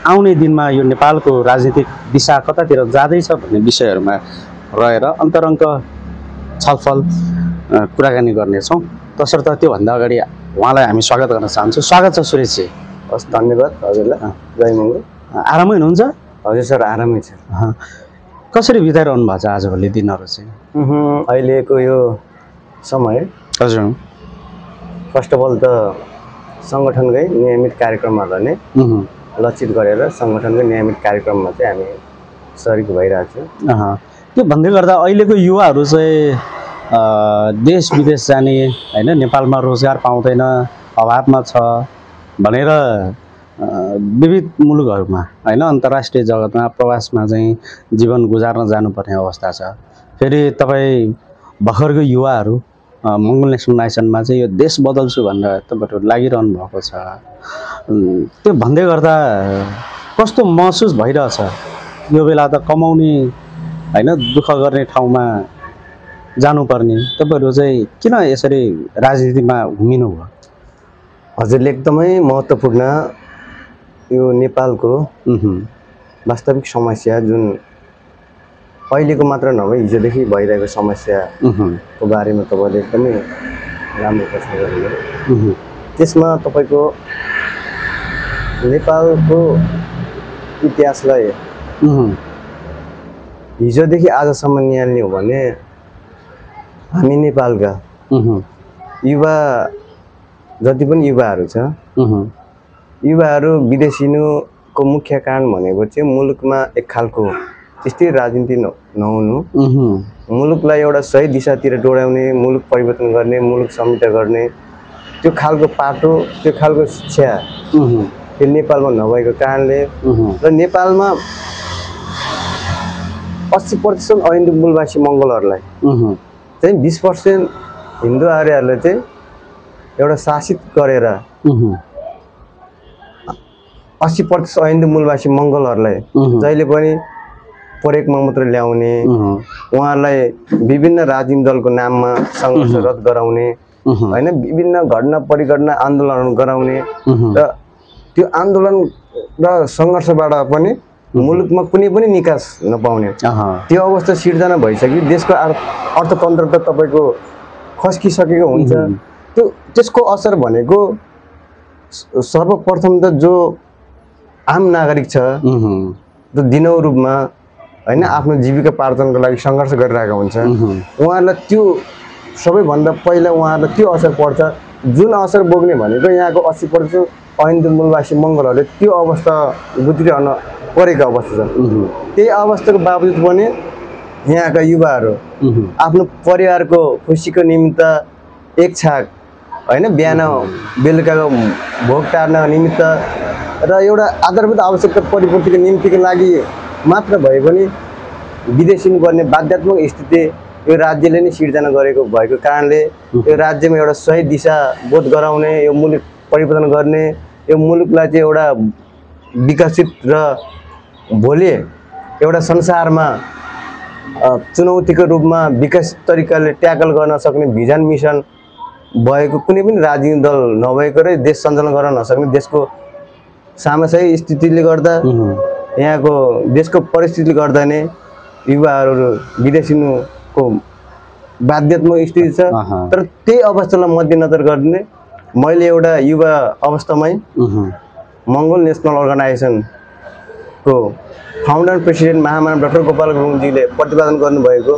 आउने दिनमा यो नेपालको राजनीतिक दिशा कतातिर जाँदैछ भन्ने विषयहरूमा रहेर अन्तरङ्ग छलफल कुराकानी गर्नेछौँ। तसर्थ त्योभन्दा अगाडि उहाँलाई हामी स्वागत गर्न चाहन्छौँ। स्वागत छ सुरेशजी। हस्, धन्यवाद हजुरलाई। जय मङ्गल। आरामै हुनुहुन्छ? हजुर सर, आरामै छ। कसरी बिताइरहनु भएको छ आजभोलि दिनहरू चाहिँ? अहिलेको यो समय हजुर, फर्स्ट अफ अल त सङ्गठनकै नियमित कार्यक्रमहरूलाई नै लक्षित गरेर सङ्गठनकै नियमित कार्यक्रममा चाहिँ हामी सरिक भइरहेको छौँ। त्यो भन्दै गर्दा अहिलेको युवाहरू चाहिँ देश विदेश जाने होइन, नेपालमा रोजगार पाउँदैन, अभावमा छ भनेर विविध मुलुकहरूमा होइन, अन्तर्राष्ट्रिय जगतमा प्रवासमा चाहिँ जीवन गुजार्न जानुपर्ने अवस्था छ। फेरि तपाईँ भर्खरको युवाहरू मङ्गोल नेसनल नाइसनमा चाहिँ यो देश बदल्छु भनेर तपाईँहरू लागिरहनु भएको छ। त्यो भन्दै गर्दा कस्तो महसुस भइरहेछ? यो बेला त कमाउने होइन, दुःख गर्ने ठाउँमा जानुपर्ने तपाईँहरू चाहिँ किन यसरी राजनीतिमा घुमिनु भयो? हजुरले एकदमै महत्त्वपूर्ण यो नेपालको वास्तविक समस्या, जुन अहिलेको मात्र नभए हिजोदेखि भइरहेको समस्याको बारेमा तपाईँले एकदमै राम्रो प्रश्न गर्नुभयो। त्यसमा तपाईँको नेपालको इतिहासलाई हिजोदेखि आजसम्म निहाल्ने हो भने हामी नेपालका युवा जति पनि युवाहरू छ, युवाहरू विदेशिनुको मुख्य कारण भनेको चाहिँ मुलुकमा एक खालको स्थिर राजनीति नहुनु, मुलुकलाई एउटा सही दिशातिर डोर्याउने, मुलुक परिवर्तन गर्ने, मुलुक समृद्ध गर्ने त्यो खालको पाटो, त्यो खालको शिक्षा त्यो नेपालमा नभएको कारणले र नेपालमा 80% अहिन्दू मूलवासी मङ्गोलहरूलाई चाहिँ 20% हिन्दू आर्यहरूले चाहिँ एउटा शासित गरेर 80% अहिन्दू मूलवासी मङ्गोलहरूलाई जहिले पनि प्रयोगमा मात्र ल्याउने, उहाँहरूलाई विभिन्न राजनीतिक दलको नाममा सङ्घर्षरत गराउने होइन, विभिन्न घटना परिघटना आन्दोलनहरू गराउने र त्यो आन्दोलन र सङ्घर्षबाट पनि मुलुकमा कुनै पनि निकास नपाउने त्यो अवस्था सिर्जना भइसक्यो। देशको अर्थतन्त्र त तपाईँको खस्किसकेको हुन्छ। त्यसको असर भनेको सर्वप्रथम त जो आम नागरिक छ, जो दिनौ रूपमा होइन आफ्नो जीविका पार्जनको लागि सङ्घर्ष गरिरहेको हुन्छ, उहाँहरूलाई त्यो सबैभन्दा पहिला उहाँहरूलाई त्यो असर पर्छ। जुन असर बोक्ने भनेको यहाँको 80% अहिन्दू मूलवासी मङ्गोलहरूले त्यो अवस्था गुज्रिरहन परेको अवस्था छ। त्यही अवस्थाको बावजुद पनि यहाँका युवाहरू आफ्नो परिवारको खुसीको निमित्त एक छाक होइन, बिहान बेलुकाको भोग टार्न निमित्त र एउटा आधारभूत आवश्यकता परिपूर्तिको निम्तिको लागि मात्र भए पनि विदेशी गर्ने बाध्यात्मक स्थिति यो राज्यले नै सिर्जना गरेको भएको कारणले यो राज्यमा एउटा सही दिशा बोध गराउने, यो मुलुक परिवर्तन गर्ने, यो मुलुकलाई चाहिँ एउटा विकसित र भोलि एउटा संसारमा चुनौतीको रूपमा विकसित तरिकाले ट्याकल गर्न सक्ने भिजन मिसन भएको कुनै पनि राजनीतिक दल नभएको र देश सञ्चालन गर्न नसक्ने देशको सामाजिक स्थितिले गर्दा, यहाँको देशको परिस्थितिले गर्दा नै युवाहरू विदेशिनुको बाध्यात्मक स्थिति छ। तर त्यही अवस्थालाई मध्यनजर गर्ने मैले एउटा युवा अवस्थामै मङ्गोल नेसनल अर्गनाइजेसनको फाउन्डर प्रेसिडेन्ट महामानव डाक्टर गोपाल गुरुङजीले प्रतिपादन गर्नुभएको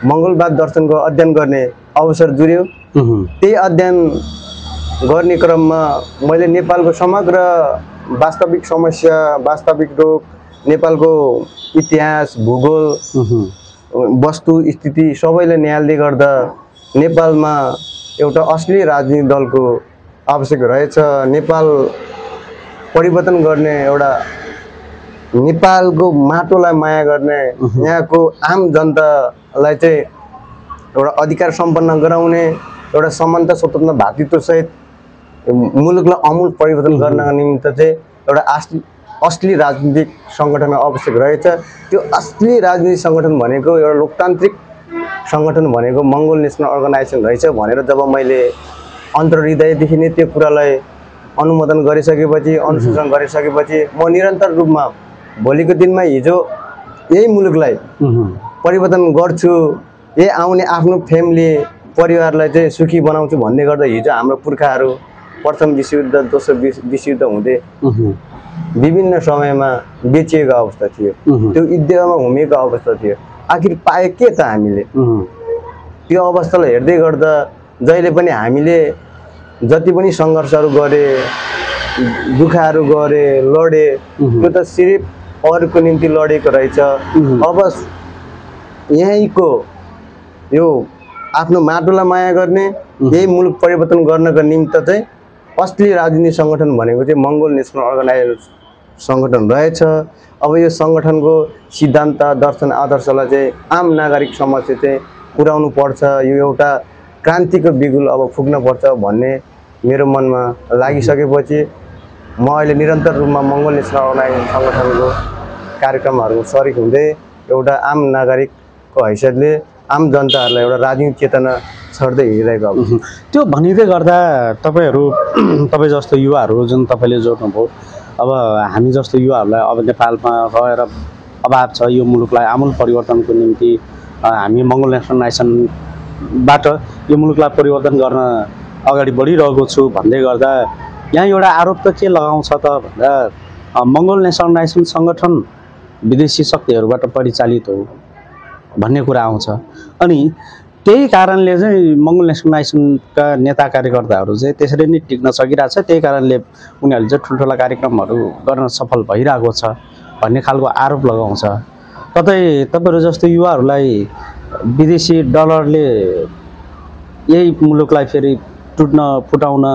मङ्गोलवाद दर्शनको अध्ययन गर्ने अवसर जुर्यो। त्यही अध्ययन गर्ने क्रममा मैले नेपालको समग्र वास्तविक समस्या, वास्तविक रोग, नेपालको इतिहास, भूगोल, वस्तु स्थिति सबैले न्याल्दै गर्दा नेपालमा एउटा असली राजनीतिक दलको आवश्यक रहेछ। नेपाल परिवर्तन गर्ने, एउटा नेपालको माटोलाई माया गर्ने, यहाँको आम जनतालाई चाहिँ एउटा अधिकार सम्पन्न गराउने, एउटा समानता स्वतन्त्र भातृत्वसहित मुलुकलाई अमूल परिवर्तन गर्नका निमित्त चाहिँ एउटा असली राजनीतिक सङ्गठन आवश्यक रहेछ। त्यो असली राजनीतिक सङ्गठन भनेको एउटा लोकतान्त्रिक सङ्गठन भनेको मङ्गोल नेसनल अर्गनाइजेसन रहेछ भनेर जब मैले अन्तर्हृदयदेखि नै त्यो कुरालाई अनुमोदन गरिसकेपछि अनुशासन गरिसकेपछि म निरन्तर रूपमा भोलिको दिनमा हिजो यही मुलुकलाई परिवर्तन गर्छु, यही आउने आफ्नो फ्यामिली परिवारलाई चाहिँ सुखी बनाउँछु भन्ने गर्दा हिजो हाम्रो पुर्खाहरू प्रथम विश्वयुद्ध दोस्रो विश्वयुद्ध हुँदै विभिन्न समयमा बेचिएको अवस्था थियो, त्यो युद्धमा हुमेको अवस्था थियो। आखिर पाए के त हामीले? त्यो अवस्थालाई हेर्दै गर्दा जहिले पनि हामीले जति पनि सङ्घर्षहरू गरे, दुःखहरू गरे, लडे, त्यो त सिर्फ अरूको निम्ति लडेको रहेछ। अब यहीँको यो आफ्नो माटोलाई माया गर्ने, यही मुलुक परिवर्तन गर्नको निमित्त चाहिँ असली राजनीतिक सङ्गठन भनेको चाहिँ मङ्गोल नेसनल अर्गनाइजेसन सङ्गठन रहेछ। अब यो सङ्गठनको सिद्धान्त, दर्शन, आदर्शलाई चाहिँ आम नागरिक समक्ष चाहिँ पुर्याउनु पर्छ, यो एउटा क्रान्तिको बिगुल अब फुक्न पर्छ भन्ने मेरो मनमा लागिसकेपछि म अहिले निरन्तर रूपमा मङ्गोल नेसनल अर्गनाइजेसन सङ्गठनको कार्यक्रमहरूको सरिक हुँदै एउटा आम नागरिकको हैसियतले आम जनताहरूलाई एउटा राजनीतिक चेतना छर्दै हिँडिरहेको अब त्यो भनिँदै गर्दा तपाईँ जस्तो युवाहरू जुन तपाईँले जोड्नुभयो, अब हामी जस्तो युवाहरूलाई अब नेपालमा रहेर अभाव छ, यो मुलुकलाई आमूल परिवर्तनको निम्ति हामी मङ्गोल नेसनल अर्गनाइजेसनबाट यो मुलुकलाई परिवर्तन गर्न अगाडि बढिरहेको छु भन्दै गर्दा यहाँ एउटा आरोप त के लगाउँछ त भन्दा मङ्गोल नेसनल अर्गनाइजेसन सङ्गठन विदेशी शक्तिहरूबाट परिचालित हो भन्ने कुरा आउँछ। अनि त्यही कारणले चाहिँ मङ्गोल नेसनल अर्गनाइजेसनका नेता कार्यकर्ताहरू चाहिँ त्यसरी नै टिक्न सकिरहेको छ, त्यही कारणले उनीहरूले चाहिँ ठुल्ठुला कार्यक्रमहरू गर्न सफल भइरहेको छ भन्ने खालको आरोप लगाउँछ। कतै तपाईँहरू जस्तो युवाहरूलाई विदेशी डलरले यही मुलुकलाई फेरि फुटाउन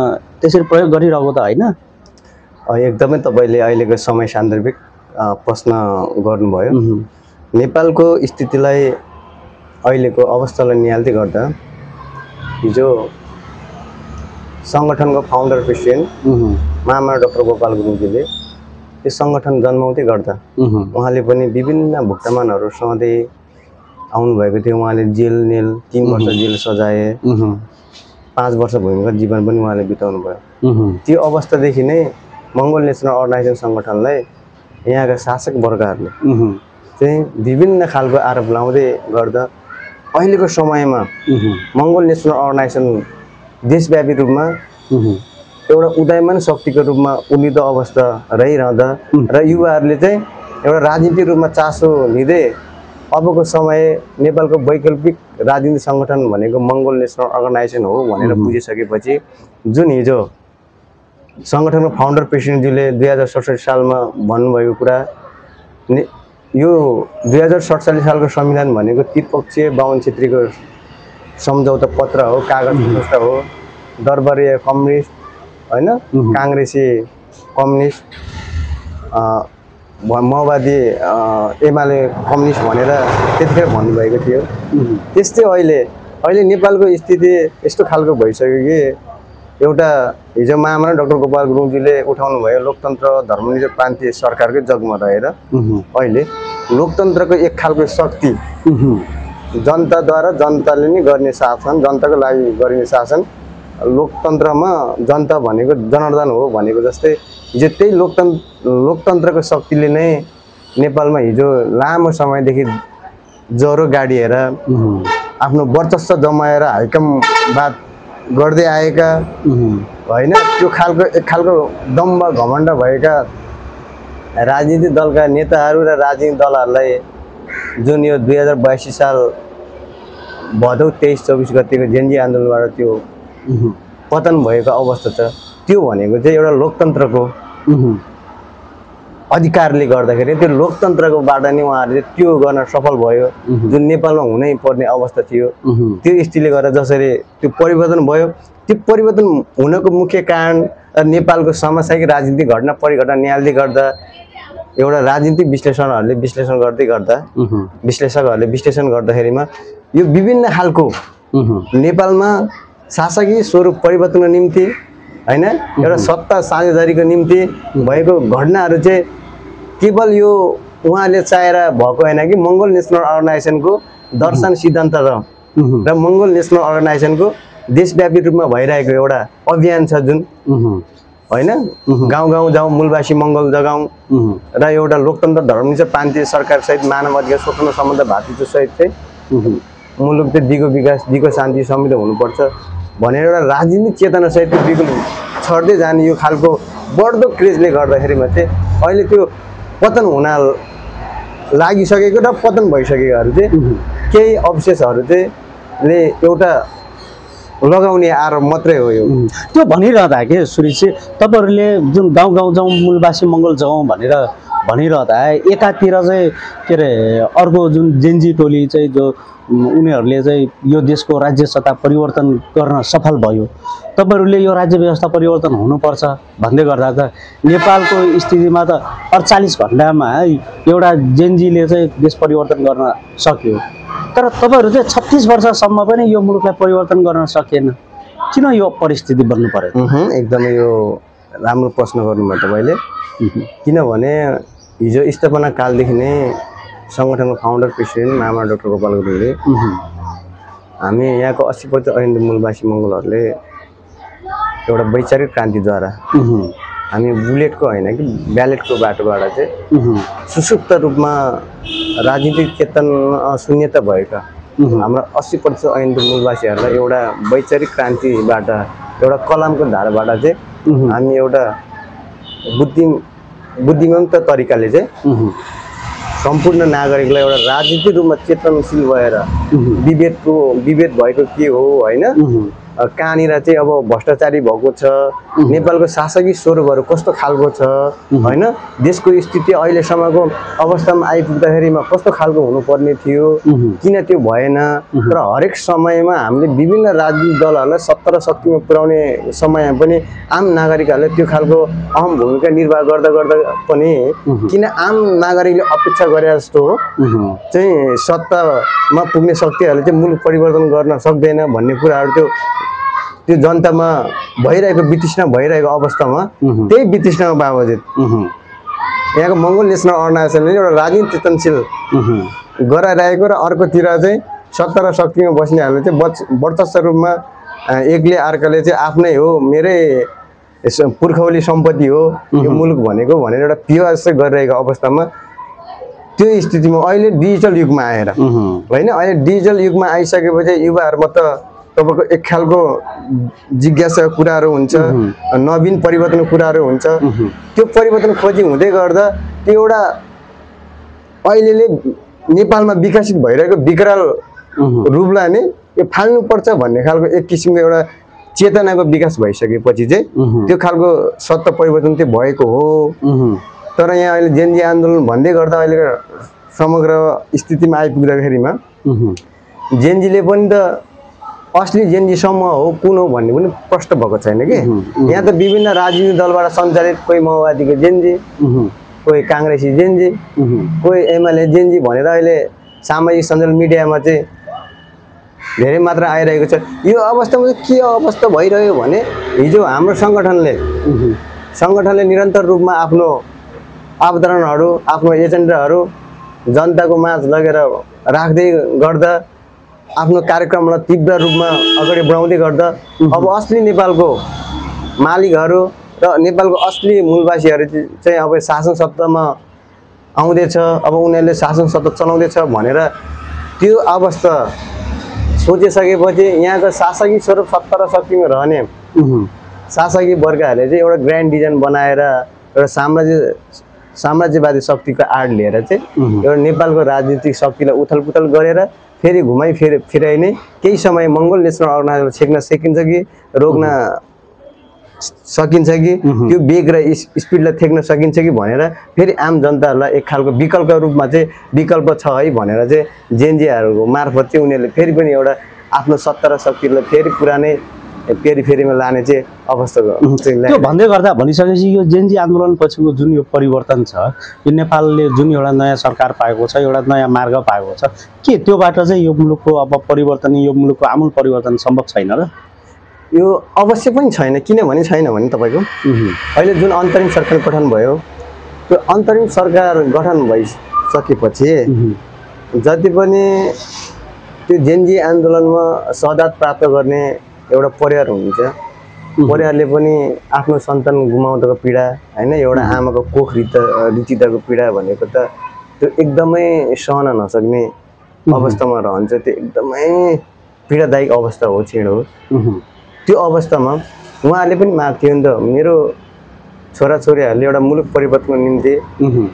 त्यसरी प्रयोग गरिरहेको त होइन? एकदमै तपाईँले अहिलेको समय सान्दर्भिक प्रश्न गर्नुभयो। नेपालको स्थितिलाई अहिलेको अवस्थालाई निहाल्दै गर्दा हिजो सङ्गठनको फाउन्डर प्रेसिडेन्ट महामना डाक्टर गोपाल गुरुङजीले यो सङ्गठन जन्माउँदै गर्दा उहाँले पनि विभिन्न भुक्तमानहरू सधैँ आउनुभएको थियो। उहाँले जेल नेल 3 वर्ष जेल सजाय, 5 वर्ष भूमिगत जीवन पनि उहाँले बिताउनु भयो। त्यो अवस्थादेखि नै मङ्गोल नेसनल अर्गनाइजेसन सङ्गठनलाई यहाँका शासक वर्गहरूले चाहिँ विभिन्न खालको आरोप लाउँदै गर्दा अहिलेको समयमा मङ्गोल नेसनल अर्गनाइजेसन देशव्यापी रूपमा एउटा उदयमान शक्तिको रूपमा उन्नत अवस्था रहिरहँदा र युवाहरूले चाहिँ एउटा राजनीतिक रूपमा चासो लिँदै अबको समय नेपालको वैकल्पिक राजनीतिक सङ्गठन भनेको मङ्गोल नेसनल अर्गनाइजेसन हो भनेर बुझिसकेपछि जुन हिजो सङ्गठनको फाउन्डर प्रेसिडेन्टजीले 2067 सालमा भन्नुभएको कुरा, यो 2047 सालको संविधान भनेको त्रिपक्षीय बाहुन क्षेत्रीको सम्झौता पत्र हो, कागज पुस्ता हो, दरबारीय कम्युनिस्ट होइन, काङ्ग्रेसी कम्युनिस्ट, माओवादी एमाले कम्युनिस्ट भनेर त्यतिखेर भन्नुभएको थियो। त्यस्तै अहिले नेपालको स्थिति यस्तो खालको भइसक्यो कि एउटा हिजो महामना डाक्टर गोपाल गुरुङजीले उठाउनु भयो लोकतन्त्र धर्मनिरपेक्ष सरकारकै जगमा रहेर अहिले लोकतन्त्रको एक खालको शक्ति जनताद्वारा जनताले नै गर्ने शासन, जनताको लागि गरिने शासन, लोकतन्त्रमा जनता भनेको जनार्दन हो भनेको जस्तै हिजो त्यही लोकतन्त्रको शक्तिले नै नेपालमा हिजो लामो समयदेखि ज्वरो गाडिएर आफ्नो वर्चस्व जमाएर हाइकमवाद गर्दै आएका होइन, त्यो खालको एक खालको दम्भ घमण्ड भएका राजनीतिक दलका नेताहरू र राजनीतिक दलहरूलाई जुन यो 2082 साल भदौ 23-24 गतिको जेनजी आन्दोलनबाट त्यो पतन भएको अवस्था छ, त्यो भनेको चाहिँ एउटा लोकतन्त्रको अधिकारले गर्दाखेरि त्यो लोकतन्त्रकोबाट नै उहाँहरूले त्यो गर्न सफल भयो जुन नेपालमा हुनै पर्ने अवस्था थियो। त्यो स्थितिले गर्दा जसरी त्यो परिवर्तन भयो, त्यो परिवर्तन हुनको मुख्य कारण नेपालको समसामयिक राजनीतिक घटना परिघटना निहाल्दै गर्दा एउटा राजनीतिक विश्लेषकहरूले विश्लेषण गर्दाखेरिमा यो विभिन्न खालको नेपालमा शासकीय स्वरूप परिवर्तनको निम्ति होइन, एउटा सत्ता साझेदारीको निम्ति भएको घटनाहरू चाहिँ केवल यो उहाँले चाहेर भएको होइन कि मङ्गोल नेसनल अर्गनाइजेसनको दर्शन सिद्धान्त र मङ्गोल नेसनल अर्गनाइजेसनको देशव्यापी रूपमा भइरहेको एउटा अभियान छ जुन होइन गाउँ गाउँ जाउँ मूलवासी मङ्गल जगाउँ र एउटा लोकतन्त्र धर्मनिरपेक्ष प्रान्तीय सरकार सहित मानव अधिकार स्वतन्त्र सम्बन्ध भातृत्व सहित चाहिँ मुलुक चाहिँ दिगो विकास दिगो शान्ति समृद्ध हुनुपर्छ भनेर एउटा राजनीतिक चेतना सहित बिल्कुल छड्दै जाने यो खालको बढ्दो क्रेजले गर्दाखेरिमा चाहिँ अहिले त्यो पतन हुन लागिसकेको र पतन भइसकेकोहरू चाहिँ केही अवशेषहरू चाहिँ ले एउटा लगाउने आरोप मात्रै हो यो त्यो भनिरहँदा के सुरेश तपाईँहरूले जुन गाउँ गाउँ जाउँ मूलवासी मङ्गल जाउँ भनेर भनिरहँदा एकातिर चाहिँ के अरे अर्को जुन जेन्जी टोली चाहिँ जो उनीहरूले चाहिँ यो देशको राज्य सत्ता परिवर्तन गर्न सफल भयो तपाईँहरूले यो राज्य व्यवस्था परिवर्तन हुनुपर्छ भन्दै गर्दा त नेपालको स्थितिमा त 48 घण्टामा एउटा जेन्जीले चाहिँ देश परिवर्तन गर्न सक्यो तर तपाईँहरू चाहिँ 36 वर्षसम्म पनि यो मुलुकलाई परिवर्तन गर्न सकेन किन यो परिस्थिति बन्नु पर्यो एकदमै यो राम्रो प्रश्न गर्नुभयो तपाईँले किनभने हिजो स्थापना कालदेखि नै सङ्गठनको फाउन्डर प्रेसिडेन्ट मामा डाक्टर गोपाल गुरुङले हामी यहाँको 80% ऐन मूलवासी मङ्गलहरूले एउटा वैचारिक क्रान्तिद्वारा हामी बुलेटको होइन कि ब्यालेटको बाटोबाट चाहिँ सुसुप्त रूपमा राजनीतिक चेतना शून्यता भएका हाम्रो 80% ऐन मूलवासीहरूलाई एउटा वैचारिक क्रान्तिबाट एउटा कलामको धारबाट चाहिँ हामी एउटा बुद्धिमन्त तरिकाले चाहिँ सम्पूर्ण नागरिकलाई एउटा राजनीतिक रूपमा चेतनशील भएर विभेद भएको के हो होइन कहाँनिर चाहिँ अब भ्रष्टाचारी भएको छ नेपालको शासकीय स्वरूपहरू कस्तो खालको छ होइन देशको स्थिति अहिलेसम्मको अवस्थामा आइपुग्दाखेरिमा कस्तो खालको हुनुपर्ने थियो किन त्यो भएन तर हरेक समयमा हामीले विभिन्न राजनीतिक दलहरूलाई सत्ता र शक्तिमा पुर्याउने समयमा पनि आम नागरिकहरूले त्यो खालको अहम भूमिका निर्वाह गर्दा गर्दा पनि किन आम नागरिकले अपेक्षा गरे जस्तो चाहिँ सत्तामा पुग्ने शक्तिहरूले चाहिँ मुलुक परिवर्तन गर्न सक्दैन भन्ने कुराहरू त्यो जनतामा भइरहेको वितृष्णा भइरहेको अवस्थामा त्यही वितृष्णाको बावजुद यहाँको मङ्गोल नेसनल अर्गनाइजेसनले एउटा राजनीतिक चेतनशील गराइरहेको र अर्कोतिर चाहिँ सत्ता र शक्तिमा बस्नेहरूले चाहिँ वर्चस्व रूपमा एकले अर्काले चाहिँ आफ्नै हो मेरै पुर्खौली सम्पत्ति हो यो मुलुक भनेको भनेर एउटा पिवा जस्तै गरिरहेको अवस्थामा त्यो स्थितिमा अहिले डिजिटल युगमा आएर होइन अहिले डिजिटल युगमा आइसकेपछि युवाहरूमा त तपाईँको एक खालको जिज्ञासा कुराहरू हुन्छ नवीन परिवर्तनको कुराहरू हुन्छ त्यो परिवर्तन खोजी हुँदै गर्दा त्यो एउटा अहिलेले नेपालमा विकसित भइरहेको विकराल रूपलाई नै यो फाल्नुपर्छ भन्ने खालको एक किसिमको एउटा चेतनाको विकास भइसकेपछि चाहिँ त्यो खालको सत्ता परिवर्तन चाहिँ भएको हो तर यहाँ अहिले जेनजी आन्दोलन भन्दै गर्दा अहिलेको समग्र स्थितिमा आइपुग्दाखेरिमा जेनजीले पनि त असली जेनजी समूह हो कुन हो भन्ने पनि प्रष्ट भएको छैन कि यहाँ त विभिन्न राजनीतिक दलबाट सञ्चालित कोही माओवादीको जेनजी कोही काङ्ग्रेसी जेनजी कोही एमएलए जेनजी भनेर अहिले सामाजिक सञ्जाल मिडियामा चाहिँ धेरै मात्रा आइरहेको छ यो अवस्थामा चाहिँ के अवस्था भइरह्यो भने हिजो हाम्रो सङ्गठनले निरन्तर रूपमा आफ्नो अवधारणाहरू आफ्नो एजेन्डाहरू जनताको माझ लगेर राख्दै गर्दा आफ्नो कार्यक्रमलाई तीव्र रूपमा अगाडि बढाउँदै गर्दा अब असली नेपालको मालिकहरू र नेपालको असली मूलवासीहरू चाहिँ अब शासन सत्तामा आउँदैछ अब उनीहरूले शासन सत्ता चलाउँदैछ भनेर त्यो अवस्था सोचिसकेपछि यहाँको शासकीय स्वरूप सत्ता र शक्तिमा रहने शासकीय वर्गहरूले चाहिँ एउटा ग्रान्ड डिजाइन बनाएर एउटा साम्राज्यवादी शक्तिको आड लिएर चाहिँ एउटा नेपालको राजनीतिक शक्तिलाई उथलपुथल गरेर फेरि घुमाइ फिराइ नै केही समय मङ्गोल नेसनल अर्गनाइजेसन छेक्न सकिन्छ कि रोक्न सकिन्छ कि त्यो वेग र स्पिडलाई थेक्न सकिन्छ कि भनेर फेरि आम जनताहरूलाई एक खालको विकल्पको रूपमा चाहिँ विकल्प छ है भनेर चाहिँ जेनजीहरूको मार्फत चाहिँ उनीहरूले फेरि पनि एउटा आफ्नो सत्ता र शक्तिलाई फेरि पुरानै फेरिमा लाने चाहिँ अवस्था त्यो भन्दै गर्दा भनिसकेपछि यो जेनजी आन्दोलन पछिको जुन यो परिवर्तन छ यो नेपालले जुन एउटा नयाँ सरकार पाएको छ एउटा नयाँ मार्ग पाएको छ के त्योबाट चाहिँ यो मुलुकको अब परिवर्तन यो मुलुकको आमूल परिवर्तन सम्भव छैन र यो अवश्य पनि छैन किनभने छैन भने तपाईँको अहिले जुन अन्तरिम सरकार गठन भयो त्यो अन्तरिम सरकार गठन भइसकेपछि जति पनि त्यो जेनजी आन्दोलनमा सहायता प्राप्त गर्ने एउटा परिवार हुनुहुन्छ परिवारले पनि आफ्नो सन्तान गुमाउँदाको पीडा हैन एउटा आमाको कोख रिचिदाको पीडा भनेको त त्यो एकदमै सहन नसक्ने अवस्थामा रहन्छ। त्यो एकदमै पीडादायक अवस्था हो, क्षण हो। त्यो अवस्थामा उहाँहरूले पनि माग थियो नि त, मेरो छोराछोरीहरूले एउटा मुलुक परिवर्तनको निम्ति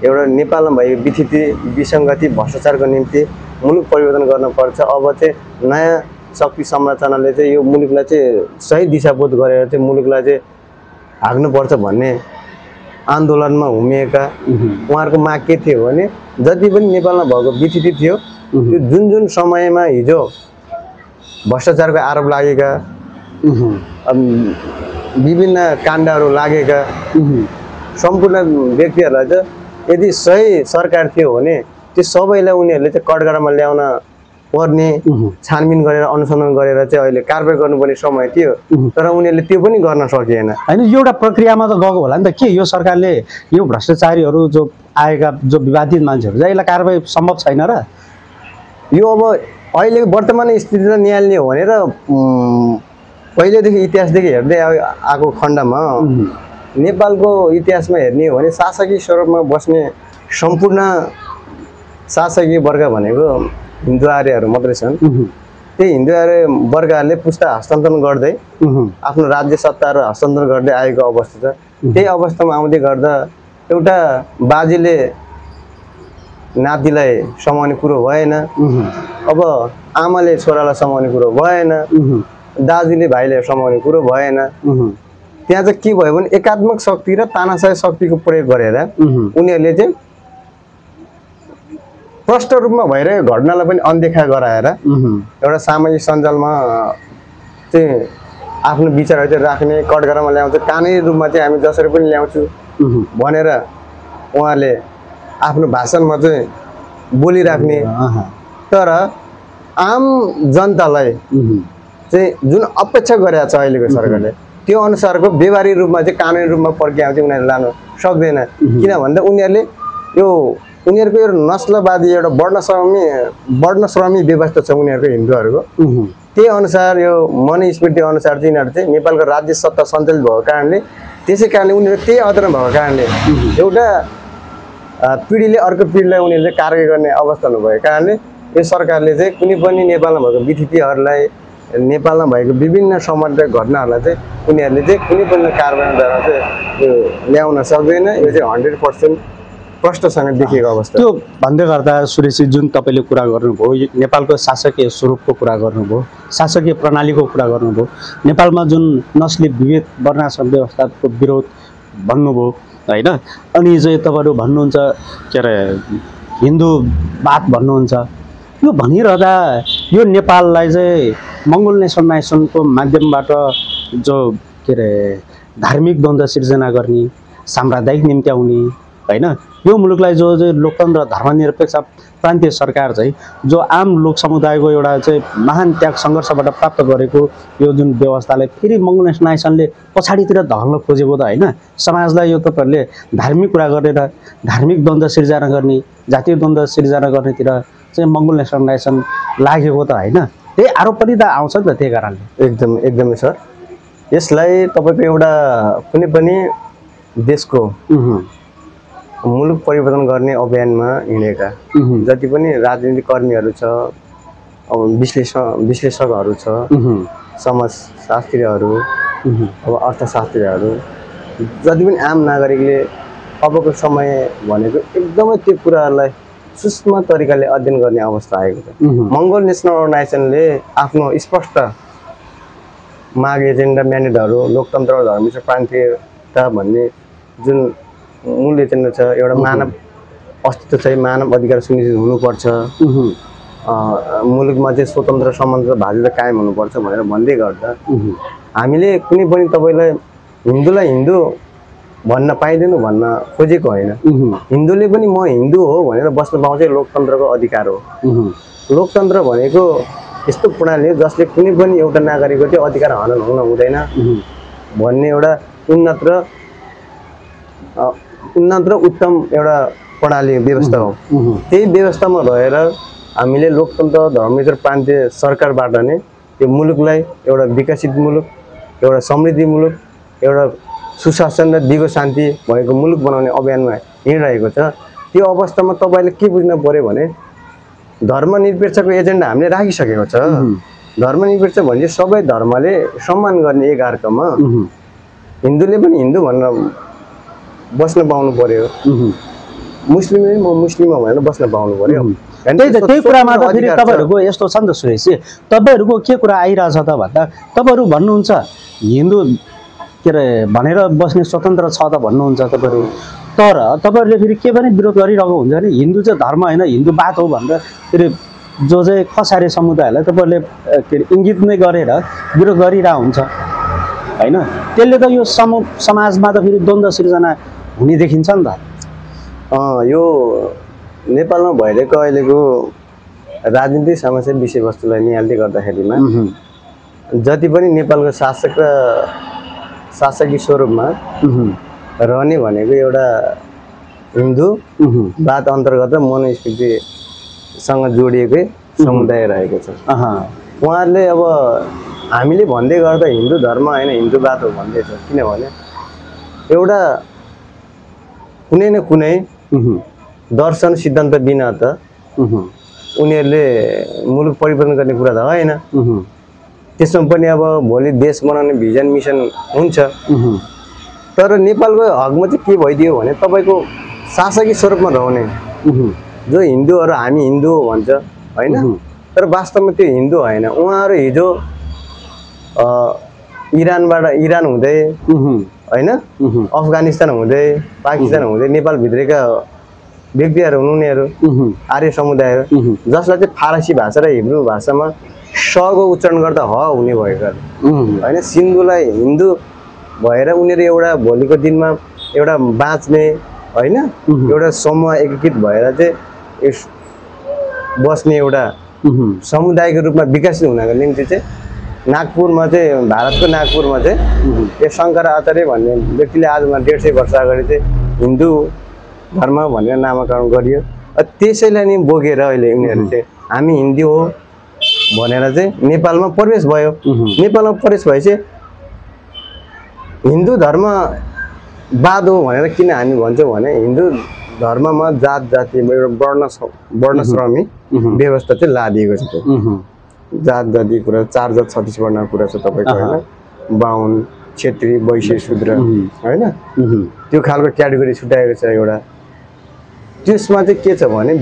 एउटा नेपालमा भएको विथिति विसङ्गति भ्रष्टाचारको निम्ति मुलुक परिवर्तन गर्नुपर्छ। अब चाहिँ नयाँ शक्ति संरचनाले चाहिँ यो मुलुकलाई चाहिँ सही दिशाबोध गरेर चाहिँ मुलुकलाई चाहिँ हाँक्नुपर्छ भन्ने आन्दोलनमा हुमिएका उहाँहरूको माग के थियो भने जति पनि नेपालमा भएको विथिति थियो त्यो जुन जुन समयमा हिजो भ्रष्टाचारको आरोप लागेका विभिन्न काण्डहरू लागेका सम्पूर्ण व्यक्तिहरूलाई चाहिँ यदि सही सरकार थियो भने त्यो सबैलाई उनीहरूले चाहिँ कठघरामा ल्याउन पर्ने छानबिन गरेर अनुसन्धान गरेर चाहिँ अहिले कारबाही गर्नुपर्ने समय थियो, तर उनीहरूले त्यो पनि गर्न सकिएन। होइन यो एउटा प्रक्रियामा त गएको होला नि त। के यो सरकारले यो भ्रष्टाचारीहरू जो आएका जो विवादित मान्छेहरू चाहिँ यसलाई कारबाही सम्भव छैन र? यो अब अहिलेको वर्तमान स्थितिलाई निहाल्ने हो भनेर पहिलेदेखि इतिहासदेखि हेर्दै आएको खण्डमा नेपालको इतिहासमा हेर्ने हो भने शासकीय स्वरूपमा बस्ने सम्पूर्ण शासकीय वर्ग भनेको हिन्दू आर्यहरू मात्रै छन्। त्यही हिन्दू आर्य वर्गहरूले पुस्ता हस्तान्तरण गर्दै आफ्नो राज्य सत्ताहरू हस्तान्तरण गर्दै आएको अवस्था छ। त्यही अवस्थामा आउँदै गर्दा एउटा बाजेले नातिलाई समाउने कुरो भएन, अब आमाले छोरालाई समाउने कुरो भएन, दाजुले भाइले समाउने कुरो भएन। त्यहाँ चाहिँ के भयो भने एकात्मक शक्ति र तानाशाही शक्तिको प्रयोग गरेर उनीहरूले चाहिँ प्रष्ट रूपमा भइरहेको घटनालाई पनि अनदेखा गराएर एउटा सामाजिक सञ्जालमा चाहिँ आफ्नो विचारहरू चाहिँ राख्ने, कठघरामा ल्याउँछ, कानुनी रूपमा चाहिँ हामी जसरी पनि ल्याउँछु भनेर उहाँले आफ्नो भाषणमा चाहिँ बोलिराख्ने। तर आम जनतालाई चाहिँ जुन अपेक्षा गरेको छ अहिलेको सरकारले त्यो अनुसारको व्यवहारिक रूपमा चाहिँ कानुनी रूपमा प्रक्रिया चाहिँ उनीहरूले लानु सक्दैन। किन भन्दा उनीहरूले यो उनीहरूको यो नस्लवादी एउटा वर्णश्रमी व्यवस्था छ उनीहरूको हिन्दूहरूको। त्यही अनुसार यो मनुस्मृति अनुसार चाहिँ यिनीहरू चाहिँ नेपालको राज्य सत्ता सञ्चालित भएको कारणले त्यसै कारणले उनीहरू त्यही अध्ययन भएको कारणले एउटा पिँढीले अर्को पिँढीलाई उनीहरूले कारवाही गर्ने अवस्था नभएको कारणले यो सरकारले चाहिँ कुनै पनि नेपालमा भएको विथितिहरूलाई नेपालमा भएको विभिन्न सामाजिक घटनाहरूलाई चाहिँ उनीहरूले चाहिँ कुनै पनि कारवाहीद्वारा चाहिँ यो ल्याउन सक्दैन। यो चाहिँ 100% प्रष्टसँग देखिएको अवस्था। त्यो भन्दै गर्दा सुरेशजी जुन तपाईँले कुरा गर्नुभयो नेपालको शासकीय स्वरूपको कुरा गर्नुभयो, शासकीय प्रणालीको कुरा गर्नुभयो, नेपालमा जुन नस्ली विभेद वर्णाश्रम व्यवस्थाको विरोध भन्नुभयो होइन, अनि चाहिँ तपाईँहरू भन्नुहुन्छ के अरे हिन्दूवाद भन्नुहुन्छ। यो भनिरहँदा यो नेपाललाई चाहिँ मङ्गोल नेसनलाइजेसनको माध्यमबाट जो के अरे धार्मिक द्वन्द्व सिर्जना गर्ने, साम्प्रदायिक निम्त्याउने होइन, यो मुलुकलाई जो चाहिँ लोकतन्त्र धर्मनिरपेक्ष प्रान्तीय सरकार चाहिँ जो आम लोक समुदायको एउटा चाहिँ महान त्याग सङ्घर्षबाट प्राप्त गरेको यो जुन व्यवस्थालाई फेरि मङ्गोल नेसनलाइजेसनले पछाडितिर धर्न खोजेको त होइन। समाजलाई यो तपाईँहरूले धार्मिक कुरा गरेर धार्मिक द्वन्द्व सिर्जना गर्ने, जातीय द्वन्द्व सिर्जना गर्नेतिर चाहिँ मङ्गोल नेसनलाइजेसन लागेको त होइन। त्यही आरोप पनि त आउँछ नि त। त्यही कारणले एकदमै सर यसलाई तपाईँको एउटा कुनै पनि देशको मुलुक परिवर्तन गर्ने अभियानमा हिँडेका जति पनि राजनीतिक कर्मीहरू छ, विश्लेषकहरू छ, समाजशास्त्रीहरू, अब अर्थशास्त्रीहरू, जति पनि आम नागरिकले अबको समय भनेको एकदमै त्यो कुराहरूलाई सूक्ष्म तरिकाले अध्ययन गर्ने अवस्था आएको छ। मङ्गोल नेसनल अर्गनाइजेसनले आफ्नो स्पष्ट माग एजेन्डा म्यान्डेटहरू लोकतन्त्र र धर्मनिरपेक्ष प्रान्तीयता भन्ने जुन मूल एजेन्डा छ, एउटा मानव अस्तित्व चाहिँ मानव अधिकार सुनिश्चित हुनुपर्छ, मुलुकमा चाहिँ स्वतन्त्र समानता भागीदार कायम हुनुपर्छ भनेर भन्दै गर्दा हामीले कुनै पनि तपाईँलाई हिन्दूलाई हिन्दू भन्न पाइँदैन भन्न खोजेको होइन। हिन्दूले पनि म हिन्दू हो भनेर बस्न पाउँछ, लोकतन्त्रको अधिकार हो। लोकतन्त्र भनेको यस्तो प्रणाली हो जसले कुनै पनि एउटा नागरिकको त्यो अधिकार हनन हुन हुँदैन भन्ने एउटा उन्नत र उत्तम एउटा प्रणाली व्यवस्था हो। त्यही व्यवस्थामा रहेर हामीले लोकतन्त्र धर्मनिरपेक्ष प्रान्तीय सरकारबाट नै त्यो मुलुकलाई एउटा विकसित मुलुक एउटा समृद्धिमूलक एउटा सुशासन र दिगो शान्ति भएको मुलुक बनाउने अभियानमा हिँडिरहेको छ। त्यो अवस्थामा तपाईले के बुझ्नु पर्यो भने धर्मनिरपेक्षको एजेन्डा हामीले राखिसकेको छ। धर्मनिरपेक्ष भने सबै धर्मले सम्मान गर्ने एक अर्कामा, हिन्दूले पनि हिन्दू भनेर बस्न पाउनु पर्यो, मुस्लिमले म मुस्लिम हो भनेर बस्न पाउनु पर्यो। त्यही कुरामा त फेरि तपाईहरुको यस्तो छ नि त सुरेशजी, तपाईहरुको के कुरा आइरहेछ त भन्दा तपाईहरु भन्नुहुन्छ हिन्दू के रे भनेर बस्ने स्वतन्त्र छ त भन्नुहुन्छ तपाईहरु, तर तपाईहरुले फेरि के पनि विरोध गरिरहेको हुन्छ नि हिन्दू चाहिँ धर्म हैन हिन्दूवाद हो भनेर फेरि जो चाहिँ खसारे समुदायलाई तपाईहरुले के इंगित नै गरेर विरोध गरिरा हुन्छ हैन। त्यसले त यो समाजमा त फेरि द्वन्द्व सिर्जना हुने देखिन्छ नि त। यो नेपालमा भइरहेको अहिलेको राजनीतिक समस्या विषयवस्तुलाई निहाल्दै गर्दाखेरिमा जति पनि नेपालको शासक र शासकीय स्वरूपमा रहने भनेको एउटा हिन्दूवाद अन्तर्गत मनोस्मृतिसँग जोडिएकै समुदाय रहेको छ। उहाँहरूले अब हामीले भन्दै गर्दा हिन्दू धर्म हैन हिन्दूवाद हो भन्दैछ, किनभने एउटा कुनै न कुनै दर्शन सिद्धान्त बिना त उनीहरूले मुलुक परिवर्तन गर्ने कुरा त होइन। त्यसमा पनि अब भोलि देश बनाउने भिजन मिसन हुन्छ, तर नेपालको हकमा चाहिँ के भइदियो भने तपाईको शासकीय स्वरूपमा रहने जो हिन्दूहरु हामी हिन्दू हो भन्छ हैन, तर वास्तवमा त्यो हिन्दू हैन। उहाँहरु हिजो इरान हुँदै हैन, अफगानिस्तान हुँदै पाकिस्तान हुँदै नेपाल भित्रका व्यक्तिहरु हुन्, उनीहरु आर्य समुदायहरु जसलाई चाहिँ फारसी भाषा र हिब्रू भाषामा शको उच्चारण गर्दा ह हुने भएको हैन। सिन्धुलाई हिन्दू भएर उनीहरु एउटा भोलिको दिनमा एउटा बाँच्ने हैन एउटा समूह एकीकृत भएर चाहिँ बस्ने एउटा समुदायको रूपमा विकसित हुनको निम्ति चाहिँ नागपुरमा चाहिँ भारतको नागपुरमा चाहिँ यो शङ्कर आचार्य भन्ने व्यक्तिले आजमा 150 वर्ष अगाडि चाहिँ हिन्दू धर्म भनेर नामकरण गरियो। त्यसैलाई नि बोकेर अहिले उनीहरु चाहिँ हामी हिन्दू हो भनेर चाहिँ नेपालमा प्रवेश भयो। नेपालमा प्रवेश भएपछि हिन्दू धर्म वाद हो भनेर किन हामी भन्छौँ भने हिन्दू धर्ममा जात जाति वर्णश्रमी व्यवस्था चाहिँ लादिएको छ। जात जाति कुरा 4 जात 36 वर्ण कुरा छ तपाईको हैन, बाहुन क्षेत्री वैश्य शूद्र हैन, त्यो खालको क्याटेगोरी छुट्याएको छ एउटा। त्यसमा चाहिँ के छ भने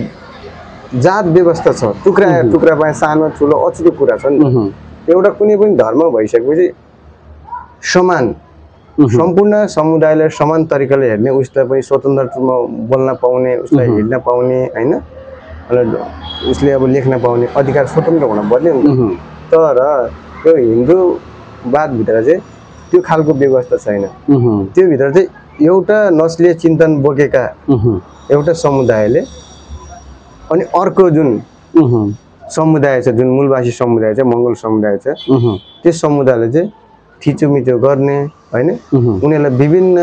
जात व्यवस्था छ, टुक्रा टुक्रा पाए सानो ठुलो अछुतो कुरा छ नि। एउटा कुनै पनि धर्म भइसकेपछि समान सम्पूर्ण समुदायलाई समान तरिकाले हेर्ने, उसलाई पनि स्वतन्त्र रूपमा बोल्न पाउने, उसलाई हिँड्न पाउने हैन, उसले अब लेख्न पाउने अधिकार स्वतन्त्र हुन पर्ने हुन्छ। तर त्यो हिन्दूवाद भित्र चाहिँ त्यो खालको व्यवस्था छैन। त्यो भित्र चाहिँ एउटा नस्लीय चिन्तन बोकेका एउटा समुदायले अनि अर्को जुन समुदाय छ, जुन मूलवासी समुदाय छ, मंगल समुदाय छ, त्यो समुदायले चाहिँ थिचोमिचो गर्ने हैन, उनीहरुलाई विभिन्न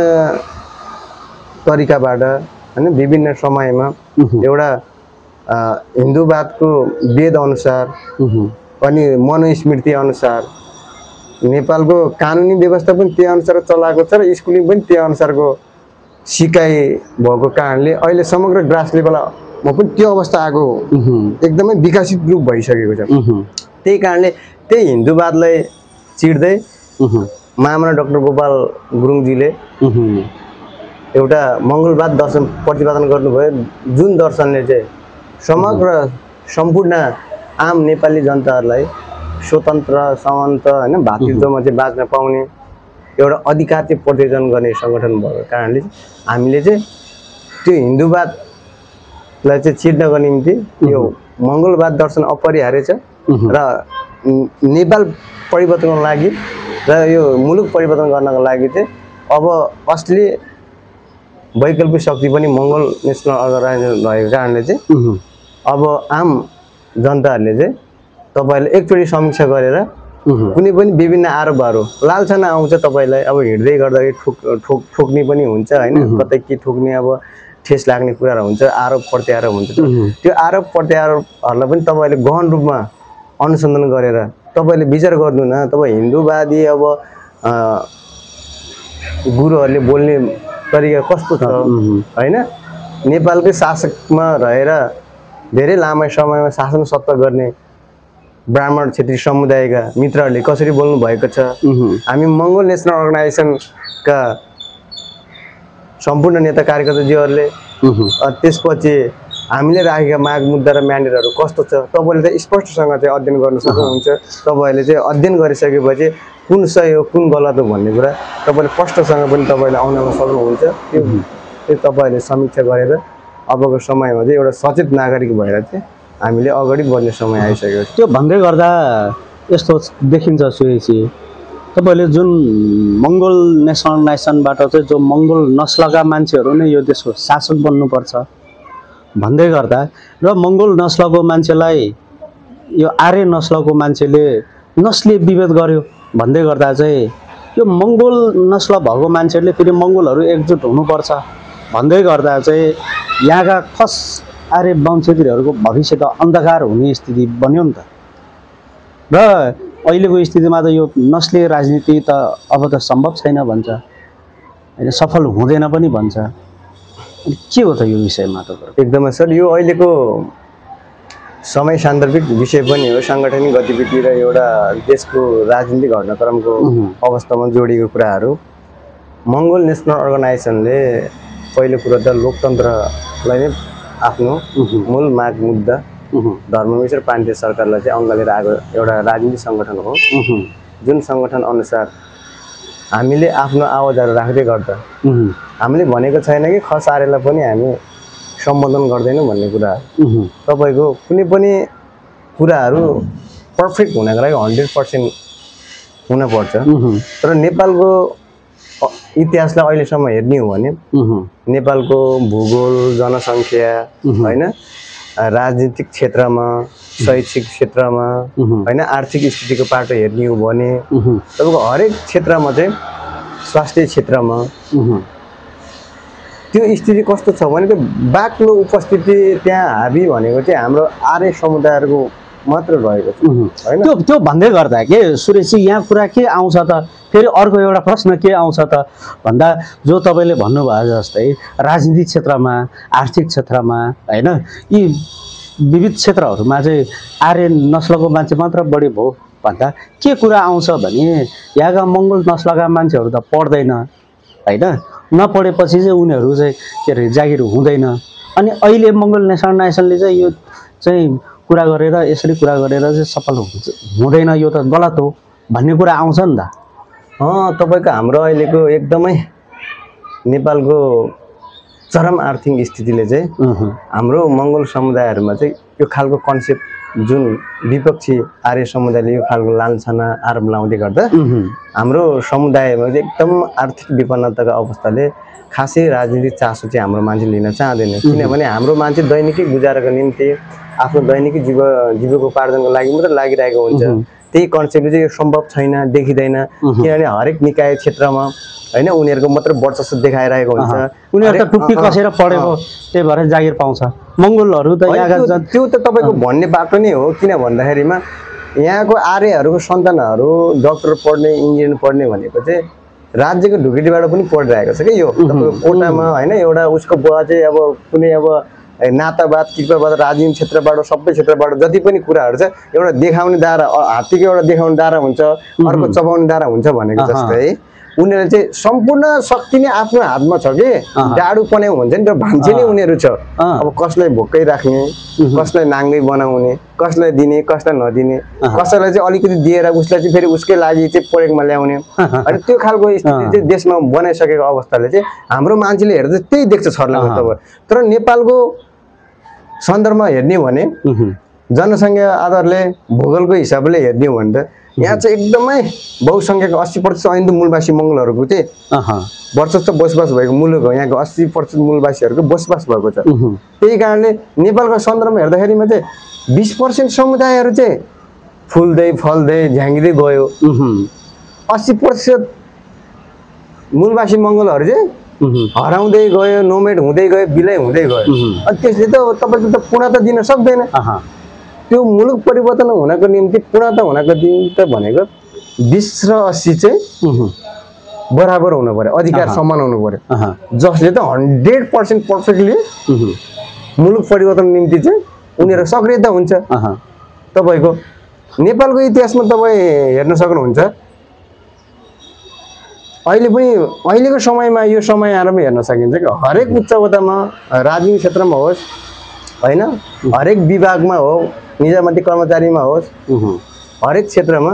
तरिकाबाट हैन विभिन्न समयमा एउटा हिन्दूवादको वेद अनुसार अनि मनुस्मृति अनुसार नेपालको कानुनी व्यवस्था पनि त्यही अनुसार चलाएको छ र स्कुलिङ पनि त्यही अनुसारको सिकाइ भएको कारणले अहिले समग्र ग्रास लेभलमा पनि त्यो अवस्था आएको एकदमै विकसित रूप भइसकेको छ। त्यही कारणले त्यही हिन्दूवादलाई चिड्दै महामना डाक्टर गोपाल गुरुङजीले एउटा मंगलवाद दर्शन प्रतिपादन गर्नुभयो, जुन दर्शनले चाहिँ समग्र सम्पूर्ण आम नेपाली जनताहरूलाई स्वतन्त्र समानता हैन भातृत्वमा चाहिँ बाँच्न पाउने एउटा अधिकार चाहिँ प्रतिपादन गर्ने संगठन भएको कारणले हामीले चाहिँ त्यो हिन्दूवादलाई चाहिँ चिड्नको निम्ति यो मंगलवाद दर्शन अपरिहार्य छ र नेपाल परिवर्तनको लागि र यो मुलुक परिवर्तन गर्नको लागि चाहिँ अब असली वैकल्पिक शक्ति पनि मंगल नेशनल अर्गनाइजेसन रहेको कारणले चाहिँ अब आम जनताहरूले चाहिँ तपाईले एकचोटी समीक्षा गरेर कुनै पनि विभिन्न आरोपहरु लालछना आउँछ तपाईलाई, अब हिँड्दै गर्दा ठोक्ने पनि हुन्छ हैन, कतै के ठोक्ने अब ठेस लाग्ने कुराहरु हुन्छ, आरोप प्रत्यारोप हुन्छ। त्यो आरोप प्रत्यारोपहरुलाई पनि तपाईले गहन रूपमा अनुसन्धान गरेर तपाईले विचार गर्नु न। तपाई हिन्दूवादी अब गुरुहरूले बोल्ने तरिका कस्तो छ हैन नेपालकै शासकमा रहेर धेरै लामो समयमा शासन सत्ता गर्ने ब्राह्मण क्षेत्रीय समुदायका मित्रहरूले कसरी बोल्नु भएको छ हामी मङ्गोल नेसनल अर्गनाइजेसनका सम्पूर्ण नेता कार्यकर्ताजीहरूले त्यसपछि हामीले राखेका माग मुद्दा र म्यान्डेटहरू कस्तो छ तपाईले चाहिँ स्पष्टसँग चाहिँ अध्ययन गर्न सक्नुहुन्छ तपाईले चाहिँ अध्ययन गरिसकेपछि कुन सही हो कुन गलत हो भन्ने कुरा तपाईले स्पष्टसँग पनि तपाईले आउन सक्नुहुन्छ त्यो तपाईले समीक्षा गरेर अबको समयमा चाहिँ एउटा सचेत नागरिक भएर चाहिँ हामीले अगाडि बढ्ने समय आइसक्यो त्यो भन्दै गर्दा यस्तो देखिन्छ सुएसी तपाईले जुन मङ्गोल नेसनल नेसनबाट चाहिँ जो मङ्गोल नस्लका मान्छेहरू नै यो देशको शासक बन्नुपर्छ भन्दै गर्दा र मङ्गोल नस्लको मान्छेलाई यो आर्य नस्लको मान्छेले नस्लीय विभेद गर्यो भन्दै गर्दा चाहिँ यो मङ्गोल नस्ल भएको मान्छेले फेरि मङ्गोलहरू एकजुट हुनुपर्छ भन्दै गर्दा चाहिँ यहाँका खस आर्य वंशजहरूको भविष्य त अन्धकार हुने स्थिति बन्यो नि त र अहिलेको स्थितिमा त यो नस्लीय राजनीति त अब त सम्भव छैन भन्छ हैन सफल हुँदैन पनि भन्छ अनि के हो त यो विषयमा त एकदमै सर यो अहिलेको समय सान्दर्भिक विषय पनि हो सांगठनिक गतिविधि र एउटा देशको राजनीतिक घटनाक्रमको अवस्थामा जोडिएको कुराहरू मङ्गोल नेसनल अर्गनाइजेसनले पहिलो कुरा त लोकतन्त्रलाई नै आफ्नो मूल माग मुद्दा धर्ममिश्र प्रान्तीय सरकारलाई चाहिँ अङ्ग लिएर आएको एउटा राजनीतिक सङ्गठन हो जुन सङ्गठन अनुसार हामीले आफ्नो आवाजहरू राख्दै गर्दा हामीले भनेको छैन कि खस आर्यलाई पनि हामी सम्बोधन गर्दैनौँ भन्ने कुरा तपाईको कुनै पनि कुराहरू पर्फेक्ट हुनको लागि 100% हुनुपर्छ तर नेपालको इतिहासलाई अहिलेसम्म हेर्ने हो भने नेपालको भूगोल जनसङ्ख्या हैन राजनीतिक क्षेत्रमा शैक्षिक क्षेत्रमा हैन आर्थिक स्थितिको पाटो हेर्ने हो भने तपाईको हरेक क्षेत्रमा चाहिँ स्वास्थ्य क्षेत्रमा त्यो स्थिति कस्तो छ भने बाक्लो उपस्थिति त्यहाँ हाबी भनेको चाहिँ हाम्रो आर्य समुदायहरुको मात्र रहेको छ हैन त्यो भन्दै गर्दा के सुरेशजी यहाँ कुरा के आउँछ त फेरि अर्को एउटा प्रश्न के आउँछ त भन्दा जो तपाईले भन्नुभयो जस्तै राजनीतिक क्षेत्रमा आर्थिक क्षेत्रमा हैन यी विविध क्षेत्रहरुमा चाहिँ आर्य नस्लको मान्छे मात्र बढी भो भन्दा के कुरा आउँछ भने यहाँका मङ्गोल नस्लका मान्छेहरु त पढ्दैन हैन नपढेपछि चाहिँ उनीहरु चाहिँ के रे जागिर हुँदैन अनि अहिले मङ्गोल नेसनल नेसनले चाहिँ यो चाहिँ कुरा गरेर यसरी कुरा गरेर चाहिँ सफल हुँदैन यो त गलत हो भन्ने कुरा आउँछ नि त तपाईको हाम्रो अहिलेको एकदमै नेपालको चरम आर्थिक स्थितिले चाहिँ हाम्रो मङ्गोल समुदायहरुमा चाहिँ यो खालको कन्सेप्ट जुन विपक्षी आर्य समुदायले यो खालको लान्छना आरोप लाउँदै गर्दा हाम्रो समुदायमा चाहिँ एकदम आर्थिक विपन्नताको अवस्थाले खासै राजनीतिक चासो चाहिँ हाम्रो मान्छे लिन चाहदैन किनभने हाम्रो मान्छे दैनिकी गुजाराको निम्ति आफ्नो दैनिकी जीविकोपार्जनको लागि मात्र लागिरहेको हुन्छ त्यही कन्सेप्टले चाहिँ यो सम्भव छैन देखिदैन किनभने हरेक निकाय क्षेत्रमा हैन उनीहरुको मात्र वर्चस्व देखाइरहेको हुन्छ उनीहरु त टुप्पी कसेर पढेको त्यही भएर जागिर पाउँछ मंगोलहरु त यहाँका त्यो त तपाईको भन्ने बाटो नै हो किन भन्दाखेरिमा यहाँको आर्यहरुको सन्तानहरु डाक्टर पढ्ने इन्जिनियर पढ्ने भनेको चाहिँ राज्यको ढुकुटीबाट पनि पढिरहेको छ के यो तपाईको कोटामा हैन एउटा उसको बुवा चाहिँ अब कुनै अब नातावाद कृपावाद राजनीतिक क्षेत्रबाट सबै क्षेत्रबाट जति पनि कुराहरु छ एउटा देखाउने दारा हात्तीको एउटा देखाउने दारा हुन्छ अर्को चबाउने दारा हुन्छ भनेको जस्तै उनीहरुले चाहिँ सम्पूर्ण शक्ति नै आफ्नो हातमा छ के डाडु पने हुन्छ नि त भान्से नै उनीहरु छ अब कसलाई भोकै राख्ने कसलाई नाङ्गै बनाउने कसलाई दिने कसलाई नदिने कसैलाई चाहिँ अलिकति दिएर उसलाई चाहिँ फेरि उसकै लागि चाहिँ प्रयोगमा ल्याउने अनि त्यो खालको स्थिति चाहिँ देशमा बनाइसकेको अवस्थाले चाहिँ हाम्रो मान्छेले हेर्दा त्यही देख्छ छर्लङ्ग त तर नेपालको सन्दर्भमा हेर्ने हो भने जनसङ्ख्या आधारले भूगोलको हिसाबले हेर्ने हो भने त यहाँ चाहिँ एकदमै बहुसंख्यक 80% हिन्दू मूलवासी मंगोलहरुको चाहिँ वर्चस्व बसोबास भएको मुलुक हो यहाँको 80% मूलवासीहरुको बसोबास भएको छ त्यही कारणले नेपालको सन्दर्भमा हेर्दाखेरिमा चाहिँ 20% समुदायहरु चाहिँ फुल्दै फल्दै झ्याङ्गिदै गयो 80% मूलवासी मंगोलहरु चाहिँ हराउँदै गयो नोमेड हुँदै गयो विलय हुँदै गयो अनि त्यसले त तपाईले त पूर्णता दिन सक्दैन त्यो मुलुक परिवर्तन हुनको निम्ति पूर्णता हुनको निम्ति भनेको 20 र 80 चाहिँ बराबर हुनु पर्यो, अधिकार समान हुनु पर्यो, जसले त 100% पर्फेक्टली मुलुक परिवर्तन निम्ति चाहिँ उनीहरू सक्रियता हुन्छ। तपाईको नेपालको इतिहासमा तपाईँ हेर्न सक्नुहुन्छ, अहिले पनि अहिलेको समयमा यो समय आएर पनि हेर्न सकिन्छ कि हरेक उच्च ओहदामा राजनीतिक क्षेत्रमा होस् हैन, हरेक विभागमा हो, निजामती कर्मचारीमा होस्, हरेक क्षेत्रमा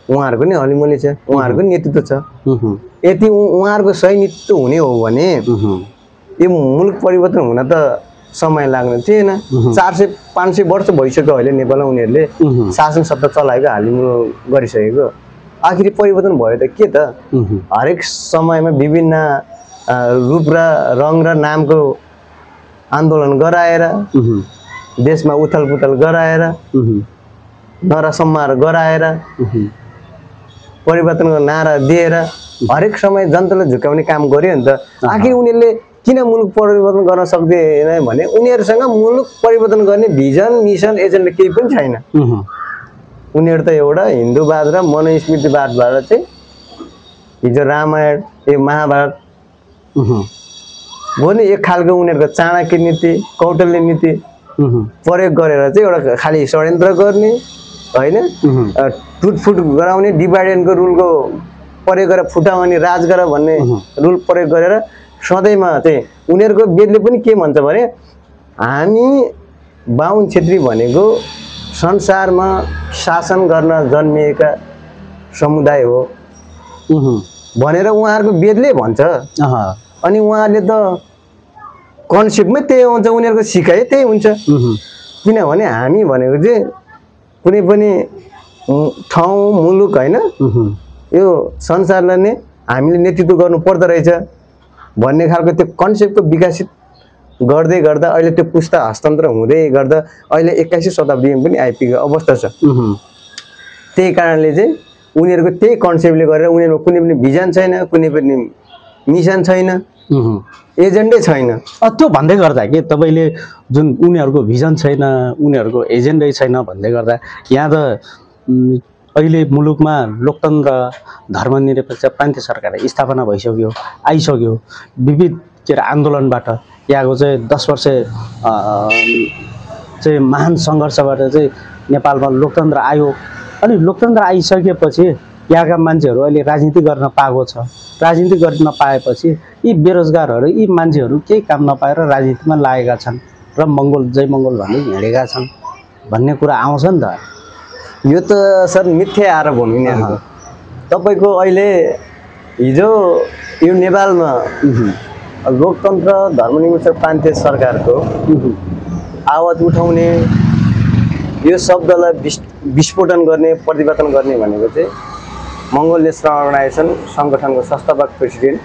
उहाँहरूको नि हलिमली छ, उहाँहरूको नेतृत्व छ। यदि उहाँहरूको सही नेतृत्व हुने हो भने यो मुलुक परिवर्तन हुन त समय लाग्ने थिएन। 400-500 वर्ष भइसक्यो अहिले नेपालमा उनीहरूले शासन सत्ता चलाएको, हालिमुलो गरिसकेको। आखिर परिवर्तन भयो त के त? हरेक समयमा विभिन्न रूप र रङ र नामको आन्दोलन गराएर, देशमा उथलपुथल गराएर, नरसंहार गराएर, परिवर्तनको नारा दिएर हरेक समय जनतालाई झुकाउने काम गर्यो नि त। आखिर उनीहरूले किन मुलुक परिवर्तन गर्न सक्दैन भने उनीहरूसँग मुलुक परिवर्तन गर्ने भिजन, मिसन, एजेन्डा केही पनि छैन। उनीहरू त एउटा हिन्दूवाद र मनुस्मृतिवादबाट चाहिँ हिजो रामायण, यो महाभारत हो नि, एक खालको उनीहरूको चाणक्य नीति, कौटल्य नीति प्रयोग गरेर चाहिँ एउटा खालि षड्यन्त्र गर्ने हैन, टुटफुट गराउने, डिभाइड एन्डको रुलको प्रयोग गरेर फुटाउने, राज गर भन्ने रुल प्रयोग गरेर सधैँमा चाहिँ उनीहरूको वेदले पनि के भन्छ भने हामी बाहुन क्षेत्री भनेको संसारमा शासन गर्न जन्मिएका समुदाय हो भनेर उहाँहरूको वेदले भन्छ। अनि उहाँहरूले त कन्सेप्टमै त्यही हुन्छ, उनीहरूको सिकाइ त्यही हुन्छ। किनभने हामी भनेको चाहिँ कुनै पनि ठाउँ, मुलुक हैन, यो संसारलाई नै हामीले नेतृत्व गर्नु पर्दो रहेछ भन्ने खालको त्यो कन्सेप्टको विकसित गर्दै गर्दा अहिले त्यो पुस्ता हस्तान्तरण हुँदै गर्दा अहिले 21औं शताब्दीमा पनि आइपुगेको अवस्था छ। त्यही कारणले चाहिँ उनीहरूको त्यही कन्सेप्टले गरेर उनीहरूको कुनै पनि भिजन छैन, कुनै पनि मिसन छैन, एजेन्डै छैन। त्यो भन्दै गर्दा के तपाईँले जुन उनीहरूको भिजन छैन, उनीहरूको एजेन्डै छैन भन्दै गर्दा यहाँ त अहिले मुलुकमा लोकतन्त्र, धर्मनिरपेक्ष प्रान्तीय सरकार स्थापना भइसक्यो, आइसक्यो। विविध के आन्दोलनबाट यहाँको चाहिँ 10 वर्ष चाहिँ महान सङ्घर्षबाट चाहिँ नेपालमा लोकतन्त्र आयो। अनि लोकतन्त्र आइसकेपछि यहाँका मान्छेहरू अहिले राजनीति गर्न पाएको छ। राजनीति गर्न पाएपछि यी बेरोजगारहरू, यी मान्छेहरू केही काम नपाएर राजनीतिमा लागेका छन् र मङ्गोल जय मङ्गोल भन्दै हिँडेका छन् भन्ने कुरा आउँछ नि त। यो त सर मिथ्या आरोप हो यिनीहरूको। तपाईको अहिले हिजो यो नेपालमा लोकतन्त्र, धर्मनिरपेक्ष प्रान्तीय सरकारको आवाज उठाउने, यो शब्दलाई विस्फोटन गर्ने, प्रतिपादन गर्ने भनेको चाहिँ मङ्गोल नेसनल अर्गनाइजेसन सङ्गठनको संस्थापक प्रेसिडेन्ट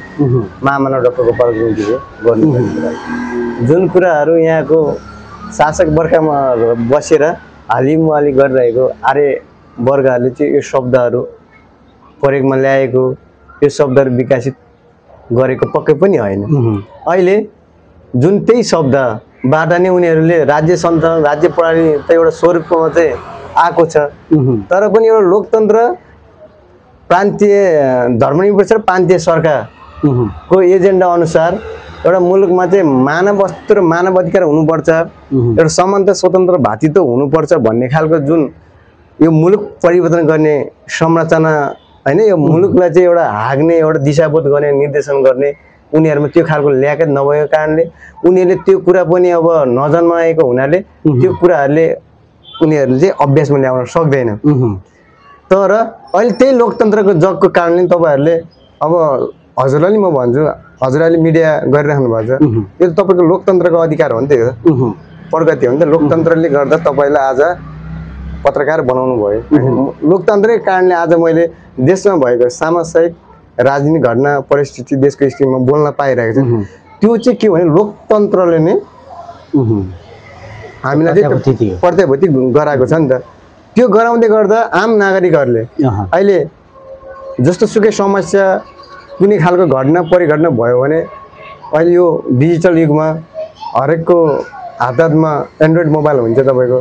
महामानव डाक्टर गोपाल गुरुङजीले गर्नुभएको कुरा। जुन कुराहरू यहाँको शासक वर्गमा बसेर हालिमुहाली गरिरहेको आर्य वर्गहरूले चाहिँ यो शब्दहरू प्रयोगमा ल्याएको, यो शब्दहरू विकसित गरेको पक्कै पनि होइन। अहिले जुन त्यही शब्दबाट नै उनीहरूले राज्य सञ्चालन, राज्य प्रणाली त एउटा स्वरूपमा चाहिँ आएको छ, तर पनि एउटा लोकतन्त्र, प्रान्तीय धर्मनिरपेक्ष प्रान्तीय सरकारको एजेन्डा अनुसार एउटा मुलुकमा चाहिँ मानव अस्तित्व र मानव अधिकार हुनुपर्छ, एउटा समानता, स्वतन्त्र, भातृत्व हुनुपर्छ भन्ने खालको जुन यो मुलुक परिवर्तन गर्ने संरचना हैन, यो मुलुकलाई चाहिँ एउटा हाँक्ने, एउटा दिशाबोध गर्ने, निर्देशन गर्ने उनीहरूमा त्यो खालको ल्याकत नभएको कारणले उनीहरूले त्यो कुरा पनि अब नजन्माएको हुनाले त्यो कुराहरूले उनीहरूले चाहिँ अभ्यासमा ल्याउन सक्दैन। तर अहिले त्यही लोकतन्त्रको जगको कारणले तपाईँहरूले अब हजुरलाई नि म भन्छु, हजुरले मिडिया गरिराख्नु भएको छ, यो तपाईँको लोकतन्त्रको अधिकार हो नि त, प्रगति हो नि त। लोकतन्त्रले गर्दा तपाईँलाई आज पत्रकार बनाउनु भयो। लोकतन्त्रकै कारणले आज मैले देशमा भएको सामाजिक राजनीतिक घटना परिस्थिति, देशको स्थितिमा बोल्न पाइरहेको छु। त्यो चाहिँ के भने लोकतन्त्रले नै हामीलाई चाहिँ प्रत्याभूति गराएको छ नि त। त्यो गराउँदै गर्दा आम नागरिकहरूले अहिले जस्तो सुकै समस्या, कुनै खालको घटना परिघटना भयो भने अहिले यो डिजिटल युगमा हरेकको हातमा एन्ड्रोइड मोबाइल हुन्छ तपाईँको,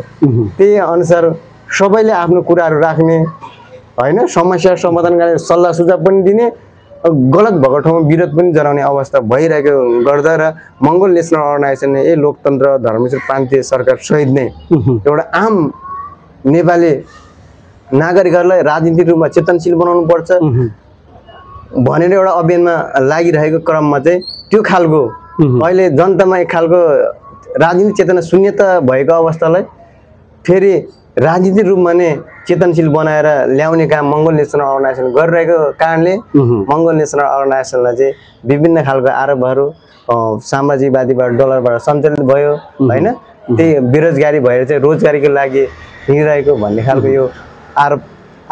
त्यही अनुसार सबैले आफ्नो कुराहरू राख्ने, हैन समस्या समाधान गर्ने सल्लाह सुझाव पनि दिने गलत भएको ठाउँमा विरोध पनि जनाउने अवस्था भइरहेको गर्दा र मङ्गोल नेसनल अर्गनाइजेसनले ए लोकतन्त्र धर्मनिरपेक्ष प्रान्तीय सरकार सहित नै एउटा आम नेपाली नागरिकहरूलाई राजनीतिक रूपमा चेतनशील बनाउनु पर्छ भनेर एउटा अभियानमा लागिरहेको क्रममा चाहिँ त्यो खालको अहिले जनतामा एक खालको राजनीतिक चेतना शून्यता भएको अवस्थालाई फेरि राजनीतिक रूपमा नै चेतनशील बनाएर ल्याउने काम मङ्गोल नेसनल अर्गनाइजेसन गरिरहेको कारणले मङ्गोल नेसनल अर्गनाइजेसनलाई चाहिँ विभिन्न खालको आरोपहरू सामाजिकवादीबाट डलरबाट सञ्चालित भयो हैन त्यही बेरोजगारी भएर चाहिँ रोजगारीको लागि हिँडिरहेको भन्ने खालको यो आरोप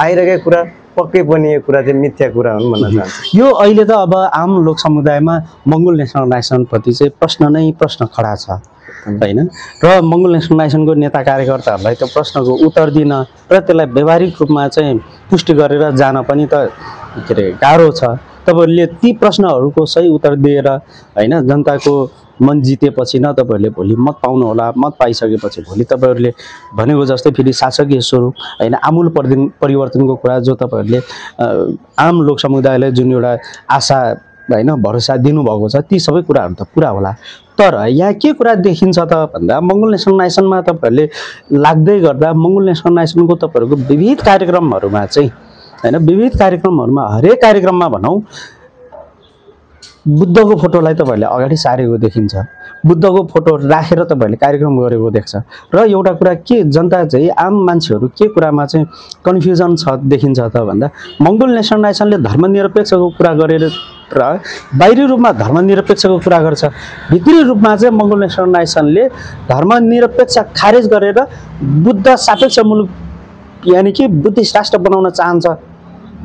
आइरहेको कुरा पक्कै पनि यो कुरा चाहिँ मिथ्या कुरा हुन् भन्न चाहन्छु। यो अहिले त अब आम लोक समुदायमा मङ्गोल नेसनल अर्गनाइजेसनप्रति चाहिँ प्रश्न खडा छ हैन र मङ्गोल नेसनल अर्गनाइजेसनको नेता कार्यकर्ताहरूलाई त्यो प्रश्नको उत्तर दिन र त्यसलाई व्यावहारिक रूपमा चाहिँ पुष्टि गरेर जान पनि त के अरे गाह्रो छ। तपाईँहरूले ती प्रश्नहरूको सही उत्तर दिएर हैन जनताको मन जितेपछि न तपाईँहरूले भोलि मत पाउनुहोला, मत पाइसकेपछि भोलि तपाईँहरूले भनेको जस्तै फेरि शासकीय स्वरूप हैन आमूल परिवर्तनको कुरा जो तपाईँहरूले आम लोक समुदायलाई जुन एउटा आशा हैन भरोसा दिनुभएको छ ती सबै कुराहरू त पुरा होला। तर यहाँ के कुरा देखिन्छ त भन्दा मङ्गोल नेसनल अर्गनाइजेसनमा तपाईँहरूले लाग्दै गर्दा मङ्गोल नेसनल अर्गनाइजेसनको तपाईँहरूको विविध कार्यक्रमहरूमा चाहिँ हैन विविध कार्यक्रमहरूमा हरेक कार्यक्रममा भनौँ बुद्धको फोटोलाई तपाईँहरूले अगाडि सारेको देखिन्छ, बुद्धको फोटो राखेर तपाईँहरूले कार्यक्रम गरेको देख्छ र एउटा कुरा के जनता चाहिँ आम मान्छेहरू के कुरामा चाहिँ कन्फ्युजन छ देखिन्छ त भन्दा मङ्गोल नेसनल अर्गनाइजेसनले धर्मनिरपेक्षको कुरा गरेर र बाहिरी रूपमा धर्मनिरपेक्षको कुरा गर्छ, भित्री रूपमा चाहिँ मङ्गोल नेसनल अर्गनाइजेसनले धर्मनिरपेक्ष खारेज गरेर बुद्ध सापेक्ष मुलुक यानि कि बुद्धिस्ट राष्ट्र बनाउन चाहन्छ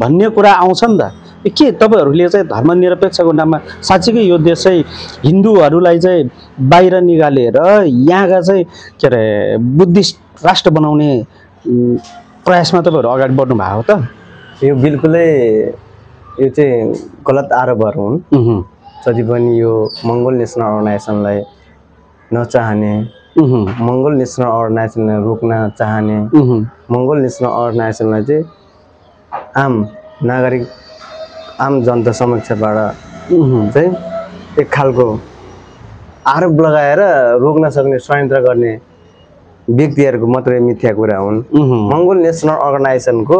भन्ने कुरा आउँछ नि त। के तपाईँहरूले चाहिँ धर्मनिरपेक्षको नाममा साँच्चीकै यो देश चाहिँ हिन्दूहरूलाई चाहिँ बाहिर निकालेर यहाँका चाहिँ के अरे बुद्धिस्ट राष्ट्र बनाउने प्रयासमा तपाईँहरू अगाडि बढ्नु भएको त? यो बिल्कुलै यो चाहिँ गलत आरोपहरू हुन्। जति पनि यो मङ्गोल नेसनल अर्गनाइजेसनलाई नचाहने, मङ्गोल नेसनल अर्गनाइजेसनलाई रोक्न चाहने, मङ्गोल नेसनल अर्गनाइजेसनलाई चाहिँ आम नागरिक आम जनता समक्षबाट चाहिँ एक खालको आरोप लगाएर रोक्न सक्ने षड्यन्त्र गर्ने व्यक्तिहरूको मात्रै मिथ्या कुरा हुन्। मङ्गोल नेसनल अर्गनाइजेसनको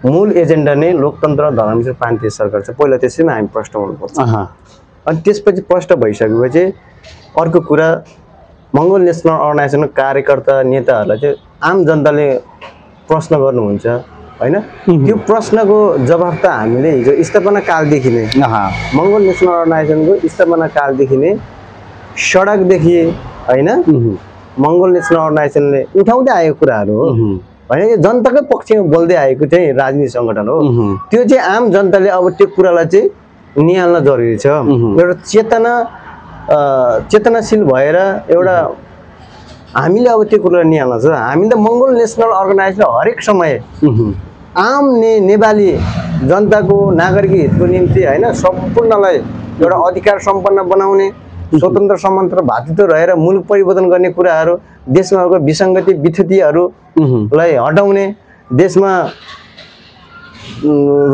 मूल एजेन्डा नै लोकतन्त्र धर्मनिरपेक्ष प्रान्तीय सरकार छ। पहिला त्यसैमा हामी प्रश्न हुनुपर्छ। अनि त्यसपछि प्रश्न भइसकेपछि अर्को कुरा मङ्गोल नेसनल अर्गनाइजेसनको कार्यकर्ता नेताहरूलाई चाहिँ आम जनताले प्रश्न गर्नुहुन्छ हैन, त्यो प्रश्नको जवाफ त हामीले हिजो स्थापना कालदेखि नै मङ्गोल नेसनल अर्गनाइजेसनको स्थापना कालदेखि नै सडकदेखि हैन मङ्गोल नेसनल अर्गनाइजेसनले उठाउँदै आएको कुराहरू हो हैन। यो जनताकै पक्षमा बोल्दै आएको चाहिँ राजनीतिक सङ्गठन हो। त्यो चाहिँ आम जनताले अब त्यो कुरालाई चाहिँ निहाल्न जरुरी छ। एउटा चेतनाशील भएर एउटा हामीले अब त्यो कुरालाई निहाल्न छ। हामीले मङ्गोल नेसनल अर्गनाइजेसन हरेक समय आम नेपाली जनताको नागरिक हितको निम्ति हैन सम्पूर्णलाई एउटा अधिकार सम्पन्न बनाउने, स्वतन्त्र समान्तर भातृत्व रहेर मुलुक परिवर्तन गर्ने कुराहरू, देशमा भएको विसङ्गति विथुतिहरूलाई हटाउने, देशमा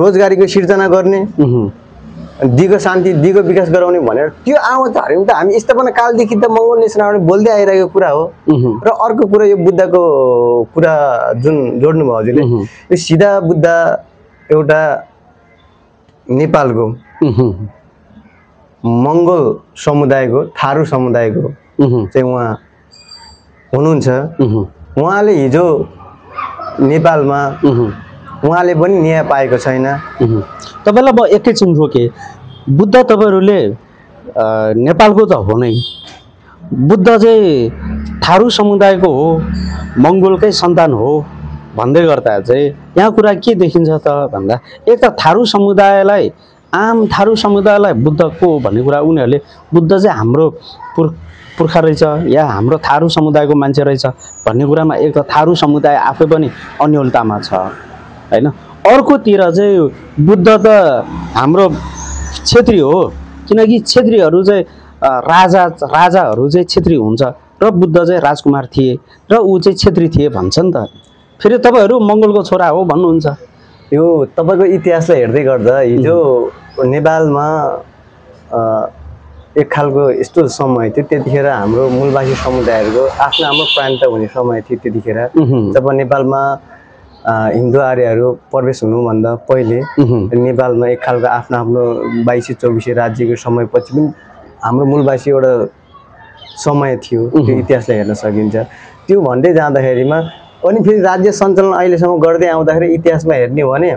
रोजगारीको सिर्जना गर्ने, दिगो शान्ति दिगो विकास गराउने भनेर त्यो आवाजहरू त हामी स्थापना कालदेखि त मङ्गोल नेसनल बोल्दै आइरहेको कुरा हो। र अर्को कुरा यो बुद्धको कुरा जुन जोड्नुभयो हजुरले, यो सिधा बुद्ध एउटा नेपालको मङ्गोल समुदायको थारू समुदायको चाहिँ उहाँ हुनुहुन्छ। उहाँले हिजो नेपालमा उहाँले पनि न्याय पाएको छैन। तपाईँलाई म एकैछिन रोकेँ, बुद्ध तपाईँहरूले नेपालको त हो नै, बुद्ध चाहिँ थारू समुदायको हो, मङ्गोलकै सन्तान हो भन्दै गर्दा चाहिँ यहाँ कुरा के देखिन्छ त भन्दा एक त थारू समुदायलाई आम थारू समुदायलाई बुद्धको भन्ने कुरा उनीहरूले बुद्ध चाहिँ हाम्रो पुर्खा रहेछ या हाम्रो थारू समुदायको मान्छे रहेछ भन्ने कुरामा एक त थारू समुदाय आफै पनि अन्योलतामा छ हैन। अर्कोतिर चाहिँ बुद्ध त हाम्रो क्षेत्री हो, किनकि क्षेत्रीहरू चाहिँ राजाहरू चाहिँ क्षेत्री हुन्छ र बुद्ध चाहिँ राजकुमार थिए र ऊ चाहिँ क्षेत्री थिए भन्छ नि त। फेरि तपाईँहरू मङ्गोलको छोरा हो भन्नुहुन्छ, यो तपाईँको इतिहासलाई हेर्दै गर्दा हिजो नेपालमा एक खालको यस्तो समय थियो, त्यतिखेर हाम्रो मूलवासी समुदायहरूको आफ्नो आफ्नो प्रान्त हुने समय थियो। त्यतिखेर जब नेपालमा हिन्दू आर्यहरू प्रवेश हुनुभन्दा पहिले नेपालमा एक खालको आफ्नो आफ्नो 22-24 राज्यको समयपछि पनि हाम्रो मूलवासी एउटा समय थियो, त्यो इतिहासलाई हेर्न सकिन्छ। त्यो भन्दै जाँदाखेरिमा अनि फेरि राज्य सञ्चालन अहिलेसम्म गर्दै आउँदाखेरि इतिहासमा हेर्ने हो भने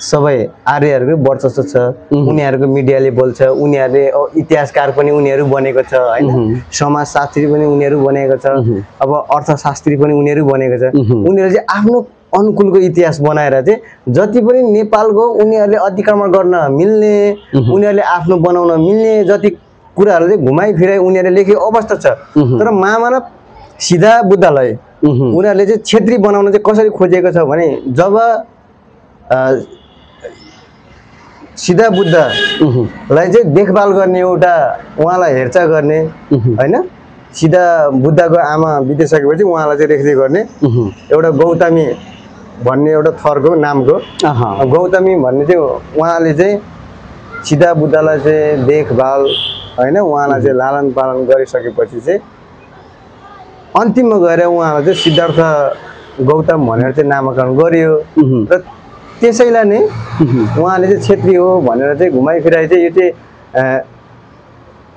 सबै आर्यहरूको वर्चस्व छ, उनीहरूको मिडियाले बोल्छ, उनीहरूले इतिहासकार पनि उनीहरू बनेको छ हैन, समाजशास्त्री पनि उनीहरू बनेको छ, अब अर्थशास्त्री पनि उनीहरू बनेको छ। उनीहरूले चाहिँ आफ्नो अनुकूलको इतिहास बनाएर चाहिँ जति पनि नेपालको उनीहरूले अतिक्रमण गर्न मिल्ने, उनीहरूले आफ्नो बनाउन मिल्ने जति कुराहरू चाहिँ घुमाइ फिराइ उनीहरूले लेखेको अवस्था छ। तर महामानव सिधा बुद्धलाई उनीहरूले चाहिँ क्षेत्री बनाउन चाहिँ कसरी खोजेको छ भने जब सिधा बुद्धलाई चाहिँ देखभाल गर्ने एउटा उहाँलाई हेरचाह गर्ने हैन, सिधा बुद्धको आमा बितिसकेपछि उहाँलाई चाहिँ रेखदेख गर्ने एउटा गौतमी भन्ने एउटा थरको नामको गौतमी भन्ने चाहिँ उहाँले चाहिँ सिधा बुद्धलाई चाहिँ देखभाल हैन, उहाँलाई चाहिँ लालन पालन गरिसकेपछि चाहिँ अन्तिममा गएर उहाँलाई चाहिँ सिद्धार्थ गौतम भनेर चाहिँ नामकरण गरियो। र त्यसैलाई नै उहाँले चाहिँ क्षेत्री हो भनेर चाहिँ घुमाइ फिराइ चाहिँ यो चाहिँ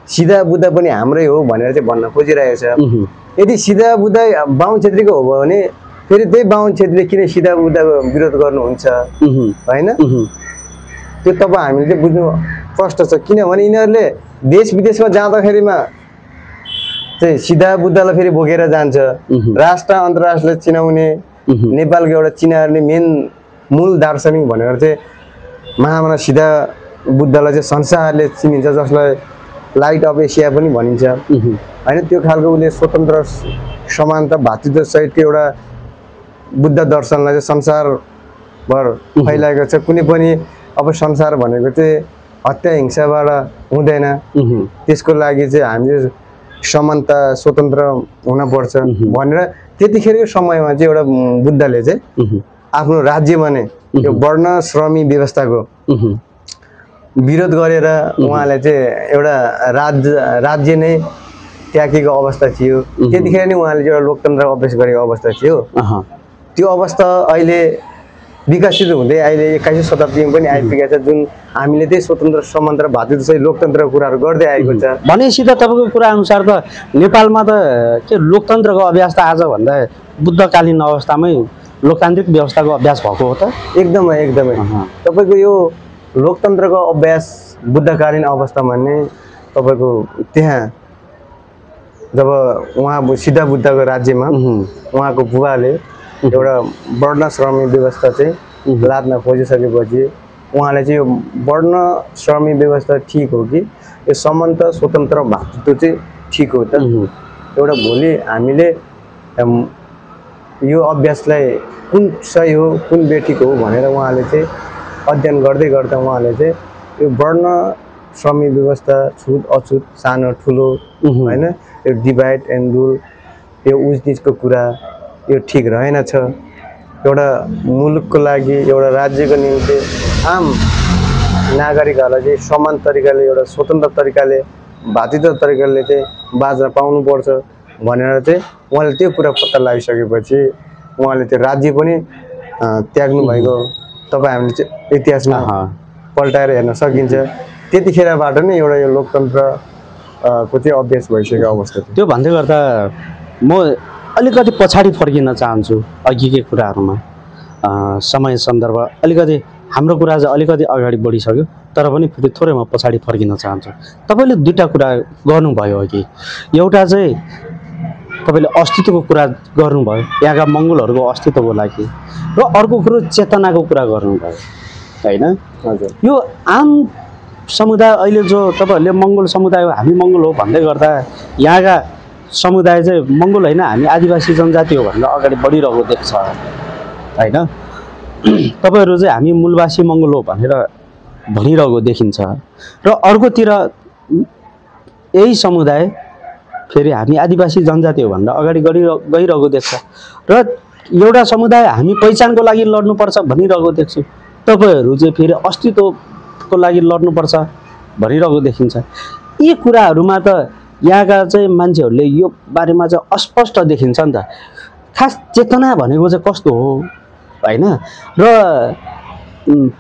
सिधा बुद्ध पनि हाम्रै हो भनेर चाहिँ भन्न खोजिरहेको छ। यदि सिधा बुद्ध बाहुन क्षेत्रीको हो भने फेरि त्यही बाहुन क्षेत्रीले किन सिधा बुद्धको विरोध गर्नुहुन्छ हैन, त्यो तपाईँ हामीले चाहिँ बुझ्नु प्रष्ट छ। किनभने यिनीहरूले देश विदेशमा जाँदाखेरिमा चाहिँ सिधा बुद्धलाई फेरि बोकेर जान्छ, राष्ट्र अन्तर्राष्ट्रले चिनाउने, नेपालको एउटा चिनाउने मेन मूल दार्शनिक भनेर चाहिँ महामानव सिधा बुद्धलाई चाहिँ संसारले चिनिन्छ, जसलाई लाइट अफ एसिया पनि भनिन्छ हैन। त्यो खालको उसले स्वतन्त्र समानता भातृत्व सहितको एउटा बुद्ध दर्शनलाई चाहिँ संसारभर फैलाएको छ। कुनै पनि अब संसार भनेको चाहिँ हत्या हिंसाबाट हुँदैन, त्यसको लागि चाहिँ हामीले समानता स्वतन्त्र हुनपर्छ भनेर त्यतिखेरको समयमा चाहिँ एउटा बुद्धले चाहिँ आफ्नो राज्यमा नै यो वर्ण श्रमी व्यवस्थाको विरोध गरेर उहाँले चाहिँ एउटा राज्य नै त्यागेको अवस्था थियो। त्यतिखेर नै उहाँले चाहिँ एउटा लोकतन्त्र अभ्यास गरेको अवस्था थियो। त्यो अवस्था अहिले विकसित हुँदै अहिले 21औं शताब्दीमा पनि आइपुगेको छ, जुन हामीले चाहिँ स्वतन्त्र समानता भातृत्व लोकतन्त्रको कुराहरू गर्दै आएको छ। भनेपछि त तपाईँको कुरा अनुसार त नेपालमा त के लोकतन्त्रको अभ्यास त आजभन्दा बुद्धकालीन अवस्थामै लोकतान्त्रिक व्यवस्थाको अभ्यास भएको हो त? एकदमै एकदमै तपाईँको यो लोकतन्त्रको अभ्यास बुद्धकालीन अवस्थामा नै तपाईँको त्यहाँ जब उहाँ सिधा बुद्धको राज्यमा उहाँको बुबाले एउटा वर्ण श्रमी व्यवस्था चाहिँ लाद्न खोजिसकेपछि उहाँले चाहिँ यो वर्ण श्रमी व्यवस्था ठिक हो कि यो समानता स्वतन्त्र भातृत्व चाहिँ ठिक हो त? एउटा भोलि हामीले यो अभ्यासलाई कुन सही हो कुन बेठिक हो भनेर उहाँले चाहिँ अध्ययन गर्दै गर्दा उहाँले चाहिँ यो वर्ण श्रमी व्यवस्था छुट अछुट सानो ठुलो हैन, यो डिभाइड एन्ड रुल, यो उचनिचको कुरा यो ठिक रहेनछ। एउटा मुलुकको लागि एउटा राज्यको निम्ति आम नागरिकहरूलाई चाहिँ समान तरिकाले एउटा स्वतन्त्र तरिकाले भातृत्व तरिकाले चाहिँ बाँच्न पाउनुपर्छ भनेर चाहिँ उहाँले त्यो कुरा पत्ता लगाइसकेपछि उहाँले त्यो राज्य पनि त्याग्नु भएको तपाईँ हामीले चाहिँ इतिहासमा पल्टाएर हेर्न सकिन्छ। त्यतिखेरबाट नै एउटा यो लोकतन्त्रको चाहिँ अभ्यास भइसकेको अवस्था थियो। त्यो भन्दै गर्दा म अलिकति पछाडि फर्किन चाहन्छु अघिकै कुराहरूमा। समय सन्दर्भ अलिकति हाम्रो कुरा चाहिँ अलिकति अगाडि बढिसक्यो, तर पनि फेरि थोरै म पछाडि फर्किन चाहन्छु। तपाईँले दुईवटा कुरा गर्नुभयो अघि, एउटा चाहिँ तपाईँले अस्तित्वको कुरा गर्नुभयो, यहाँका मङ्गोलहरूको अस्तित्वको लागि, र अर्को कुरो चेतनाको कुरा गर्नुभयो होइन। हजुर, यो आम समुदाय अहिले जो तपाईँहरूले मङ्गोल समुदाय हो हामी मङ्गोल हो भन्दै गर्दा यहाँका समुदाय चाहिँ मङ्गोल होइन हामी आदिवासी जनजाति हो भनेर अगाडि बढिरहेको देख्छ होइन। तपाईँहरू चाहिँ हामी मूलवासी मङ्गोल हो भनेर भनिरहेको देखिन्छ, र अर्कोतिर यही समुदाय फेरि हामी आदिवासी जनजाति हो भनेर अगाडि गइरहेको देख्छ। र एउटा समुदाय हामी पहिचानको लागि लड्नुपर्छ भनिरहेको देख्छु, तपाईँहरू चाहिँ फेरि अस्तित्वको लागि लड्नुपर्छ भनिरहेको देखिन्छ। यी कुराहरूमा त यहाँका चाहिँ मान्छेहरूले यो बारेमा चाहिँ अस्पष्ट देखिन्छ नि त। खास चेतना भनेको चाहिँ कस्तो हो होइन, र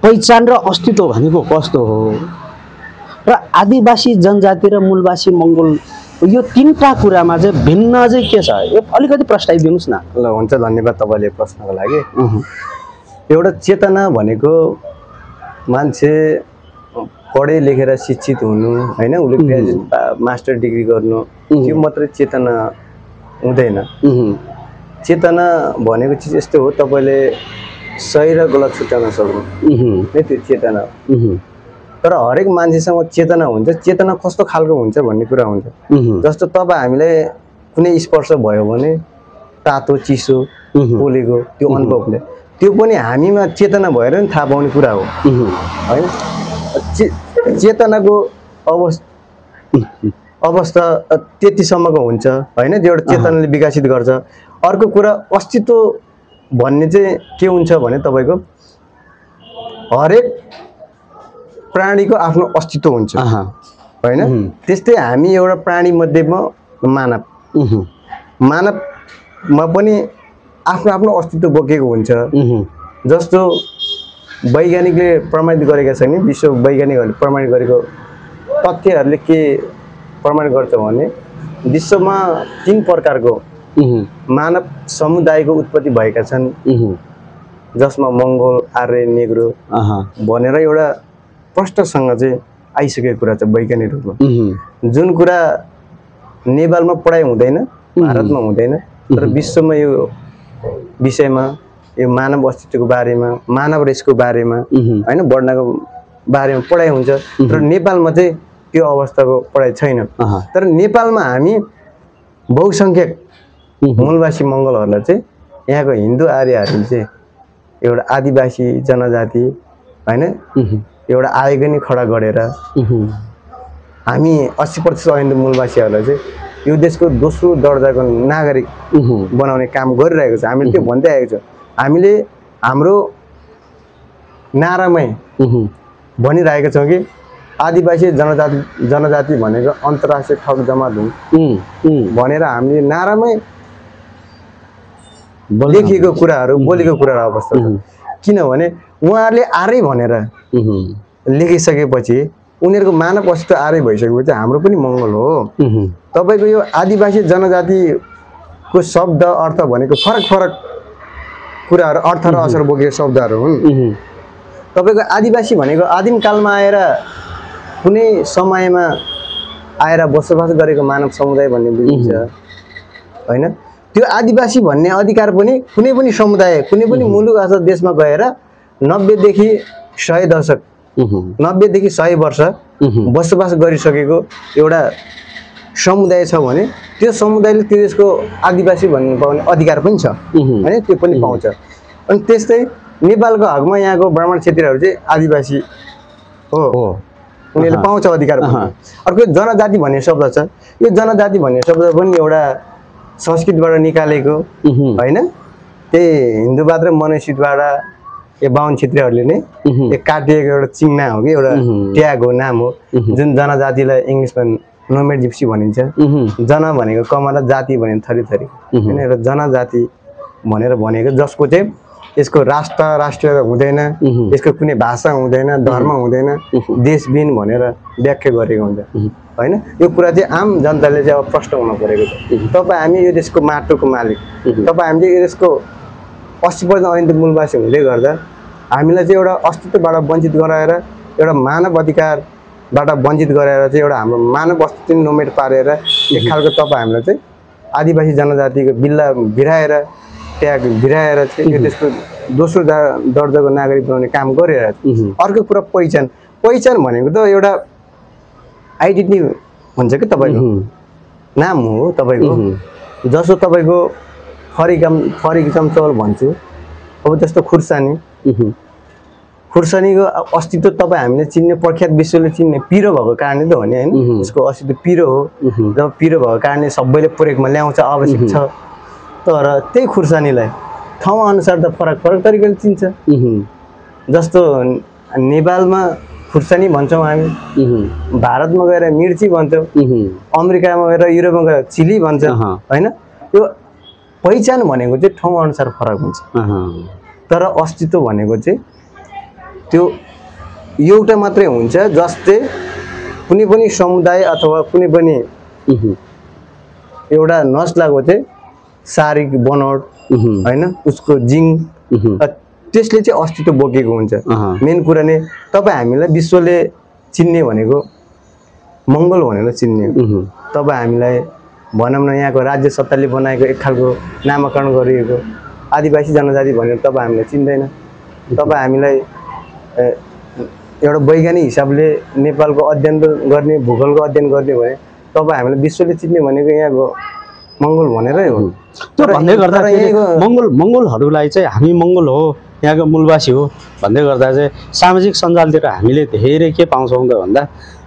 पहिचान र अस्तित्व भनेको कस्तो हो, र आदिवासी जनजाति र मूलवासी मङ्गोल यो तीनटा कुरामा चाहिँ भिन्न चाहिँ के छ, यो अलिकति प्रस्ताइदिनुहोस् न। ल हुन्छ, धन्यवाद तपाईँले प्रश्नको लागि। एउटा चेतना भनेको मान्छे पढे लेखेर शिक्षित हुनु होइन, उसले ग्रेजुएट मास्टर डिग्री गर्नु, त्यो मात्रै चेतना हुँदैन। चेतना भनेको चिज यस्तो हो, तपाईँले सही र गलत छुट्याउन सक्नु है, त्यो चेतना। तर हरेक मान्छेसँग चेतना हुन्छ, चेतना कस्तो खालको हुन्छ भन्ने कुरा हुन्छ। जस्तो तपाईँ हामीलाई कुनै स्पर्श भयो भने तातो चिसो पोलेको त्यो अनुभव हुन्छ, त्यो पनि हामीमा चेतना भएर नि थाहा पाउने कुरा हो होइन। चेतनाको अवस्था त्यतिसम्मको हुन्छ होइन, त्यो एउटा चेतनाले विकसित गर्छ। अर्को कुरा अस्तित्व भन्ने चाहिँ के हुन्छ भने तपाईँको हरेक प्राणीको आफ्नो अस्तित्व हुन्छ होइन। त्यस्तै हामी एउटा प्राणी मध्येमा मानवमा पनि आफ्नो आफ्नो अस्तित्व बोकेको हुन्छ। जस्तो वैज्ञानिकले प्रमाणित गरेका छन्, विश्व वैज्ञानिकहरूले प्रमाणित गरेको तथ्यहरूले के प्रमाणित गर्छ भने विश्वमा 3 प्रकारको मानव समुदायको उत्पत्ति भएका छन्, जसमा मङ्गोल, आर्य, नेग्रो भनेर एउटा प्रष्टसँग चाहिँ आइसकेको कुरा छ वैज्ञानिक रूपमा। जुन कुरा नेपालमा पढाइ हुँदैन, भारतमा हुँदैन, तर विश्वमा यो विषयमा यो मानव अस्तित्वको बारेमा, मानव रेसको बारेमा होइन, वर्णको बारेमा पढाइ हुन्छ। तर नेपालमा चाहिँ त्यो अवस्थाको पढाइ छैन। तर नेपालमा हामी बहुसङ्ख्यक मूलवासी मङ्गोलहरूलाई चाहिँ यहाँको हिन्दू आर्यहरूले चाहिँ एउटा आदिवासी जनजाति होइन, एउटा आयोगनी खडा गरेर हामी 80% हिन्दू मूलवासीहरूलाई चाहिँ यो देशको दोस्रो दर्जाको नागरिक बनाउने काम गरिरहेको छ। हामीले त्यो भन्दै आएको छ। हामीले हाम्रो नारामै भनिरहेका छौँ कि आदिवासी जनजाति भनेको अन्तर्राष्ट्रिय ठग जमात हुन् भनेर हामीले नारामै लेखेको कुराहरू, बोलेको कुराहरू अवस्था छ। किनभने उहाँहरूले आर्य भनेर लेखिसकेपछि उनीहरूको मानव अस्तित्व आर्य भइसकेपछि हाम्रो पनि मङ्गल हो। तपाईँको यो आदिवासी जनजातिको शब्द अर्थ भनेको फरक फरक कुराहरू, अर्थ र असर बोकेको शब्दहरू हुन्। तपाईँको आदिवासी भनेको आदिम कालमा आएर कुनै समयमा आएर बसोबास गरेको मानव समुदाय भन्ने बुझिन्छ होइन। त्यो आदिवासी भन्ने अधिकार पनि कुनै पनि समुदाय, कुनै पनि मुलुक अथवा देशमा गएर 90 देखि 100 दशक, 90 देखि 100 वर्ष बसोबास गरिसकेको एउटा समुदाय छ भने त्यो समुदायले त्यो देशको आदिवासी भन्नु पाउने अधिकार पनि छ हैन, त्यो पनि पाउँछ। अनि त्यस्तै नेपालको हकमा यहाँको ब्राह्मण क्षेत्रीहरू चाहिँ आदिवासी हो, उनीहरूले पाउँछ अधिकार पनि। अर्को जनजाति भन्ने शब्द छ, यो जनजाति भन्ने शब्द पनि एउटा संस्कृतबाट निकालेको हैन, त्यही हिन्दूवाद र मनैसितबाट यो बाहुन क्षेत्रीहरूले नै एक काटिएको एउटा चिन्ह हो कि एउटा ट्याग हो, नाम हो। जुन जनजातिलाई इङ्ग्लिसमा नोमेड जिप्सी भनिन्छ। जन भनेको कमला, जाति भनेको थरी थरी हैन, एउटा जनजाति भनेर भनेको जसको चाहिँ यसको राष्ट्रिय हुँदैन, यसको कुनै भाषा हुँदैन, धर्म हुँदैन, देशबिन भनेर व्याख्या गरेको हुन्छ हैन। यो कुरा चाहिँ आम जनताले चाहिँ अब प्रश्न हुन परेको छ। तपाईँ हामी यो देशको माटोको मालिक, तपाईँ हामीले यो देशको 80% ऐन मूलवासी हुँदै गर्दा हामीलाई चाहिँ एउटा अस्तित्वबाट वञ्चित गराएर, एउटा मानव अधिकारबाट वञ्चित गराएर चाहिँ एउटा हाम्रो मानव अस्तित्व नोमेट पारेर एक खालको तपाईँ हामीलाई चाहिँ आदिवासी जनजातिको बिल्ला भिराएर, ट्याग भिराएर चाहिँ यो देशको दोस्रो दर्जाको नागरिक बनाउने काम गरेर। अर्को कुरा पहिचान भनेको त एउटा आइडेन्टिटी हुन्छ कि तपाईँको नाम हो। तपाईँको जस्तो तपाईँको फरिकम चौल भन्छु, अब जस्तो खुर्सानीको अस्तित्व तपाईँ हामीले चिन्ने, प्रख्यात विश्वले चिन्ने पिरो भएको कारणले त हो नि होइन। यसको अस्तित्व पिरो हो, जब पिरो भएको कारणले सबैले प्रयोगमा ल्याउँछ, आवश्यक छ। तर त्यही खुर्सानीलाई ठाउँ अनुसार त फरक फरक तरिकाले चिन्छ। जस्तो नेपालमा खुर्सानी भन्छौँ हामी, भारतमा गएर मिर्ची भन्छौँ, अमेरिकामा गएर युरोपमा गएर चिली भन्छ होइन। त्यो पहिचान भनेको चाहिँ ठाउँ अनुसार फरक हुन्छ, तर अस्तित्व भनेको चाहिँ त्यो एउटा मात्रै हुन्छ जसले कुनै पनि समुदाय अथवा कुनै पनि एउटा नस्लको चाहिँ शारीरिक बनोट होइन, उसको जिङ त्यसले चाहिँ अस्तित्व बोकेको हुन्छ। मेन कुरा नै तपाईँ हामीलाई विश्वले चिन्ने भनेको मङ्गोल भनेर चिन्ने हो। तपाईँ हामीलाई भनौँ न यहाँको राज्य सत्ताले बनाएको एक खालको नामाकरण गरिएको आदिवासी जनजाति भनेर तपाईँ हामीलाई चिन्दैन। तपाईँ हामीलाई एउटा वैज्ञानिक हिसाबले नेपालको अध्ययन गर्ने, भूगोलको अध्ययन गर्ने भने तपाईँ हामीलाई विश्वले चिन्ने भनेको यहाँको मङ्गोल भनेरै हो। त्यो भन्दै गर्दा मङ्गोलहरूलाई चाहिँ हामी मङ्गोल हो, यहाँको मूलवासी हो भन्दै गर्दा चाहिँ सामाजिक सञ्जालतिर हामीले धेरै के पाउँछौँ त भन्दा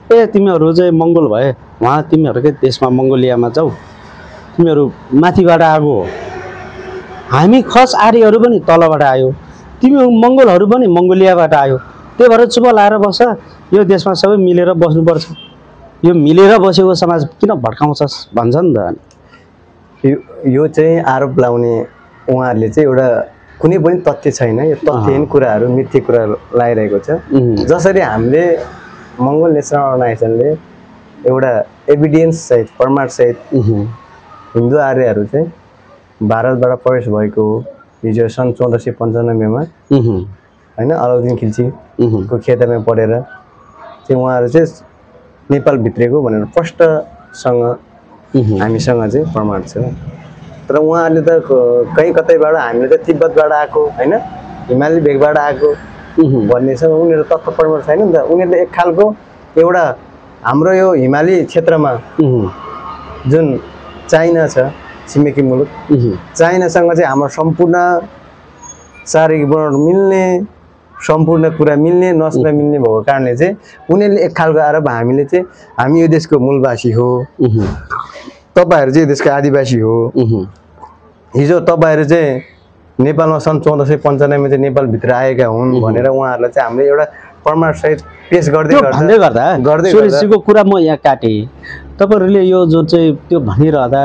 ए तिमीहरू चाहिँ मङ्गोल भए वहाँ तिमीहरूकै देशमा मङ्गोलियामा जाऊ, तिमीहरू माथिबाट आएको हो, हामी खस आर्यहरू पनि तलबाट आयो, तिमी मङ्गोलहरू पनि मङ्गोलियाबाट आयो, त्यही भएर चुप लाएर बस, यो देशमा सबै मिलेर बस्नुपर्छ, यो मिलेर बसेको समाज किन भड्काउँछस् भन्छ नि त। यो चाहिँ आरोप लाउने उहाँहरूले चाहिँ एउटा कुनै पनि तथ्य छैन, यो तथ्यहीन कुराहरू मिथ्या कुराहरू लगाइरहेको छ। जसरी हामीले मङ्गोल नेसनल अर्गनाइजेसनले एउटा एभिडेन्स सहित प्रमाण सहित हिन्दू आर्यहरू चाहिँ भारतबाट प्रवेश भएको हो हिजो सन् 1495 होइन, अलाउद्दिन खिल्जीको खेतामा पढेर चाहिँ उहाँहरू चाहिँ नेपाल भित्रेको भनेर प्रष्टसँग हामीसँग चाहिँ प्रमाण छ। तर उहाँहरूले त कहीँ कतैबाट, हामीले त तिब्बतबाट आएको होइन, हिमाली भेगबाट आएको भन्नेसँग उनीहरू तथ्य प्रमाण छैन नि त। उनीहरूले एक खालको एउटा हाम्रो यो हिमाली क्षेत्रमा जुन चाइना छ छिमेकी मुलुक, चाइनासँग चाहिँ हाम्रो सम्पूर्ण शारीरिक बनावट मिल्ने, सम्पूर्ण कुरा मिल्ने, नस्ल मिल्ने भएको कारणले चाहिँ उनीहरूले एक खालको आएर हामीले चाहिँ हामी यो देशको मूलवासी हो, तपाईँहरू चाहिँ यो देशको आदिवासी हो। हिजो तपाईँहरू चाहिँ नेपालमा सन् 1495 चाहिँ नेपालभित्र आएका हुन् भनेर उहाँहरूलाई चाहिँ हामीले एउटा प्रमाण सहित पेश गर्दै गर्दा सुरेशजीको कुरा म यहाँ काटेँ। तपाईँहरूले यो जो चाहिँ त्यो भनिरहँदा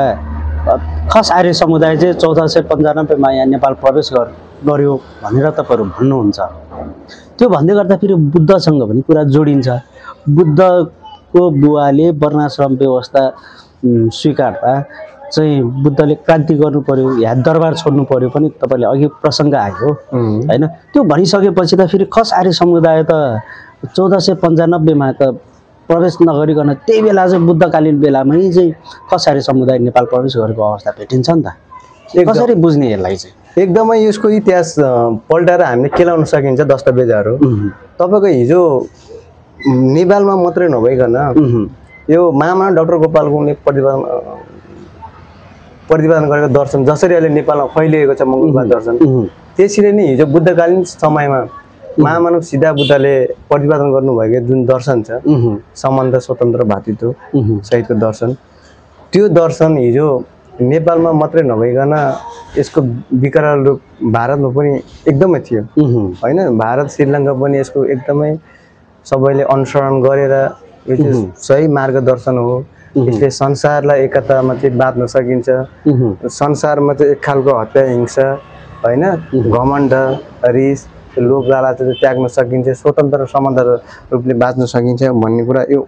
खस आर्य समुदाय चाहिँ 1495 मा यहाँ नेपाल प्रवेश गर्यो भनेर तपाईँहरू भन्नुहुन्छ। त्यो भन्दै गर्दा फेरि बुद्धसँग पनि कुरा जोडिन्छ। बुद्धको बुवाले वर्णाश्रम व्यवस्था स्वीकार्दा चाहिँ बुद्धले क्रान्ति गर्नु पर्यो या दरबार छोड्नु पर्यो पनि तपाईँले अघि प्रसङ्ग आयो होइन। त्यो भनिसकेपछि त फेरि खस आर्य समुदाय त 1495 मा त प्रवेश नगरिकन त्यही बेला चाहिँ बुद्धकालीन बेलामै चाहिँ खस आर्य समुदाय नेपाल प्रवेश गरेको अवस्था भेटिन्छ नि त। कसरी बुझ्ने यसलाई चाहिँ? एकदमै यसको इतिहास पल्टाएर हामीले केलाउन सकिन्छ दस्तावेजहरू। तपाईँको हिजो नेपालमा मात्रै नभइकन यो मामा डाक्टर गोपालको उनले प्रतिपादन गरेको दर्शन जसरी अहिले नेपालमा फैलिएको छ मङ्गलबार दर्शन, त्यसरी नै हिजो बुद्धकालीन समयमा महामानव सिद्धा बुद्धले प्रतिपादन गर्नुभएको जुन दर्शन छ समानता स्वतन्त्र भातृत्व सहितको दर्शन, त्यो दर्शन हिजो नेपालमा मात्रै नभइकन यसको विकराल रूप भारतमा पनि एकदमै थियो होइन। भारत श्रीलङ्का पनि यसको एकदमै सबैले अनुसरण गरेर यो चाहिँ सही मार्गदर्शन हो। यसले संसारलाई एकतामा चाहिँ बाँध्न सकिन्छ, संसारमा चाहिँ एक खालको हत्या हिंसा होइन, घमण्ड रिस लोभ लालच त्याग्न सकिन्छ, स्वतन्त्र र समानता रूपले बाँच्न सकिन्छ भन्ने कुरा यो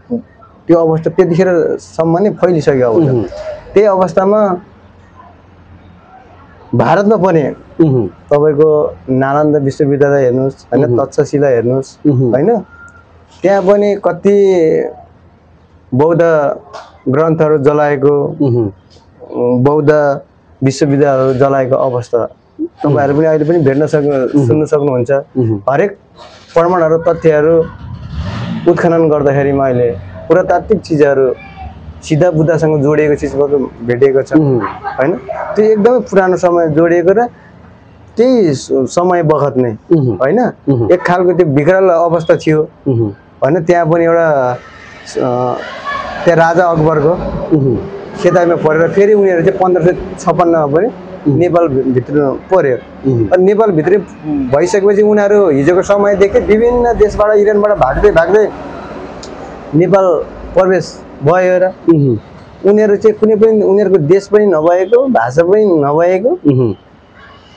त्यो अवस्था त्यतिखेरसम्म नै फैलिसक्यो अवस्था। त्यही अवस्थामा भारतमा पनि तपाईँको नालन्दा विश्वविद्यालय हेर्नुहोस् होइन, तक्षशिला हेर्नुहोस् होइन, त्यहाँ पनि कति बौद्ध ग्रन्थहरू जलाएको, बौद्ध विश्वविद्यालयहरू जलाएको अवस्था तपाईँहरू पनि अहिले पनि भेट्न सुन्न सक्नुहुन्छ। हरेक प्रमाणहरू तथ्यहरू उत्खनन गर्दाखेरिमा अहिले पुरातात्विक चिजहरू सिधा बुद्धसँग जोडिएको चिजहरू भेटिएको छ होइन। त्यो एकदमै पुरानो समय जोडिएको र त्यही समय बखत नै होइन एक खालको त्यो विकराल अवस्था थियो होइन। त्यहाँ पनि एउटा त्यहाँ राजा अकबरको खेतामा परेर फेरि उनीहरू चाहिँ 1556 मा पनि नेपालभित्र पर्यो अनि नेपालभित्रै भइसकेपछि उनीहरू हिजोको समयदेखि विभिन्न देशबाट इरानबाट भाग्दै भाग्दै नेपाल प्रवेश भयो र उनीहरू चाहिँ कुनै पनि उनीहरूको देश पनि नभएको भाषा पनि नभएको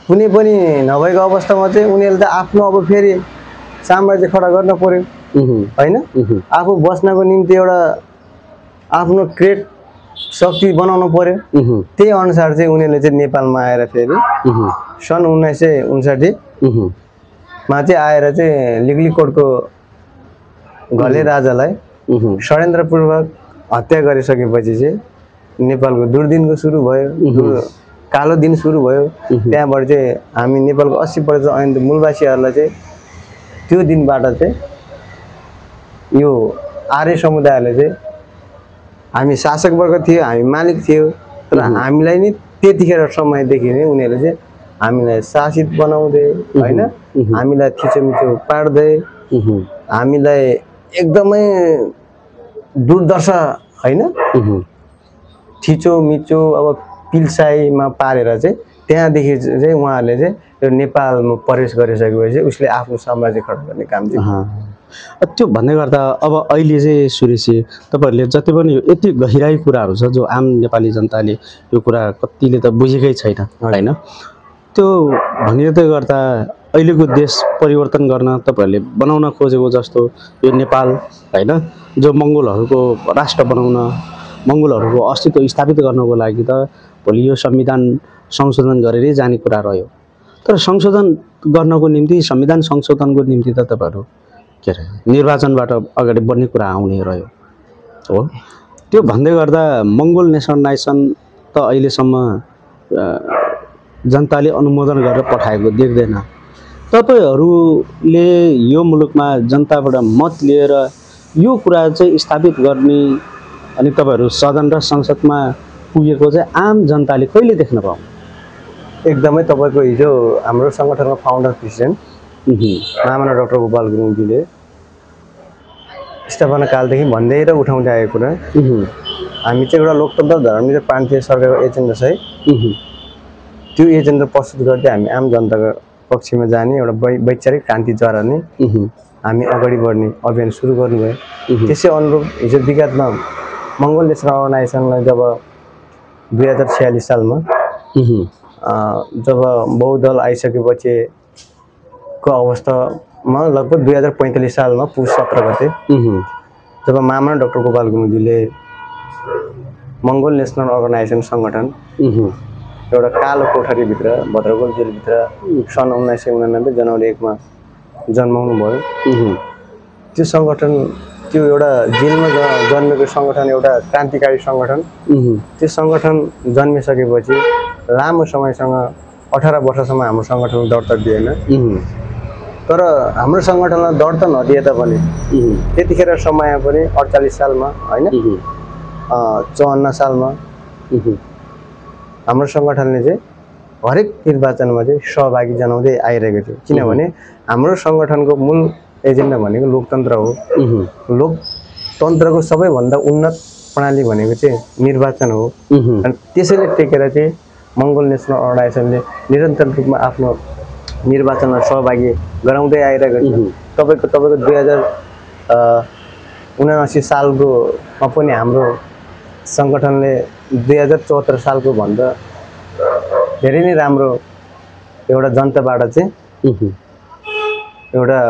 कुनै पनि नभएको अवस्थामा चाहिँ उनीहरूले त आफ्नो अब फेरि साम्राज्य खडा गर्न पर्यो होइन आफू बस्नको निम्ति एउटा आफ्नो क्रेट शक्ति बनाउनु पर्यो त्यही अनुसार चाहिँ उनीहरूले चाहिँ नेपालमा आएर फेरि सन् 1959 मा चाहिँ आएर चाहिँ लिग्लिकोटको घले राजालाई षड्यन्त्रपूर्वक हत्या गरिसकेपछि चाहिँ नेपालको दुर्दिनको सुरु भयो कालो दिन सुरु भयो त्यहाँबाट चाहिँ हामी नेपालको 80% मूलवासीहरूलाई चाहिँ त्यो दिनबाट चाहिँ यो आर्य समुदायले चाहिँ हामी शासक वर्ग थियो हामी मालिक थियो तर हामीलाई नि त्यतिखेर समयदेखि नै उनीहरूले चाहिँ हामीलाई शासित बनाउँदै होइन हामीलाई थिचोमिचो पार्दै हामीलाई एकदमै दुर्दशा होइन थिचोमिचो अब पिल्साईमा पारेर चाहिँ त्यहाँदेखि चाहिँ उहाँहरूले चाहिँ यो नेपालमा प्रवेश गरिसकेपछि उसले आफ्नो साम्राज्य खडा गर्ने काम चाहिँ त्यो भन्दै गर्दा अब अहिले चाहिँ सुरेशजी तपाईँहरूले जति पनि यति गहिराई कुराहरू छ जो आम नेपाली जनताले यो कुरा कतिले त बुझेकै छैन होइन त्यो भनिँदै गर्दा अहिलेको देश परिवर्तन गर्न तपाईँहरूले बनाउन खोजेको जस्तो यो नेपाल होइन जो मङ्गोलहरूको राष्ट्र बनाउन मङ्गोलहरूको अस्तित्व स्थापित गर्नको लागि त भोलि यो संविधान संशोधन गरेरै जाने कुरा रह्यो तर संशोधन गर्नको निम्ति संविधान संशोधनको निम्ति त तपाईँहरू के अरे निर्वाचनबाट अगाडि बढ्ने कुरा आउने रह्यो हो त्यो भन्दै गर्दा मङ्गोल नेसनलाइजेसन त अहिलेसम्म जनताले अनुमोदन गरेर पठाएको देख्दैन तपाईँहरूले यो मुलुकमा जनताबाट मत लिएर यो कुरा चाहिँ स्थापित गर्ने अनि तपाईँहरू सदन र संसदमा पुगेको चाहिँ आम जनताले कहिले देख्न पाउनु एकदमै तपाईँको हिजो हाम्रो सङ्गठनको फाउन्डर प्रेसिडेन्ट मामना डाक्टर गोपाल गुरुङजीले स्थापना कालदेखि भन्दै र उठाउँदै आएको कुरा हामी चाहिँ एउटा लोकतन्त्र धर्मनिरपेक्ष प्रान्तीय सरकारको एजेन्डा छ त्यो एजेन्डा प्रस्तुत गर्दै हामी आम जनताको पक्षमा जाने एउटा वैचारिक क्रान्ति चराउने हामी अगाडि बढ्ने अभियान सुरु गर्नुभयो त्यसै अनुरूप हिजो विगतमा मङ्गोल नेसनल अर्गनाइजेसनलाई जब 2046 सालमा जब बहुदल आइसकेपछि को अवस्थामा लगभग 2045 सालमा पुस 17 गते जब मामना डाक्टर गोपाल गुरुङजीले मङ्गोल नेसनल अर्गनाइजेसन सङ्गठन एउटा कालो कोठरीभित्र भद्रकोट जेलभित्र सन् 1989 जनवरी 1 मा जन्माउनु भयो त्यो सङ्गठन त्यो एउटा जेलमा जन्मेको सङ्गठन एउटा क्रान्तिकारी सङ्गठन त्यो सङ्गठन जन्मिसकेपछि लामो समयसँग 18 वर्षसम्म हाम्रो सङ्गठनले दर्ता दिएन तर हाम्रो सङ्गठनलाई दर्ता नदिए तापनि त्यतिखेर समय पनि 48 सालमा होइन 54 सालमा हाम्रो सङ्गठनले चाहिँ हरेक निर्वाचनमा चाहिँ सहभागी जनाउँदै आइरहेको थियो किनभने हाम्रो सङ्गठनको मूल एजेन्डा भनेको लोकतन्त्र हो लोकतन्त्रको सबैभन्दा उन्नत प्रणाली भनेको चाहिँ निर्वाचन हो अनि त्यसैले टेकेर चाहिँ मङ्गोल नेसनल अर्गनाइजेसनले निरन्तर रूपमा आफ्नो निर्वाचनमा सहभागी गराउँदै आइरहेको छ तपाईँको 2079 सालकोमा पनि हाम्रो सङ्गठनले 2074 सालको भन्दा धेरै नै राम्रो एउटा जनताबाट चाहिँ एउटा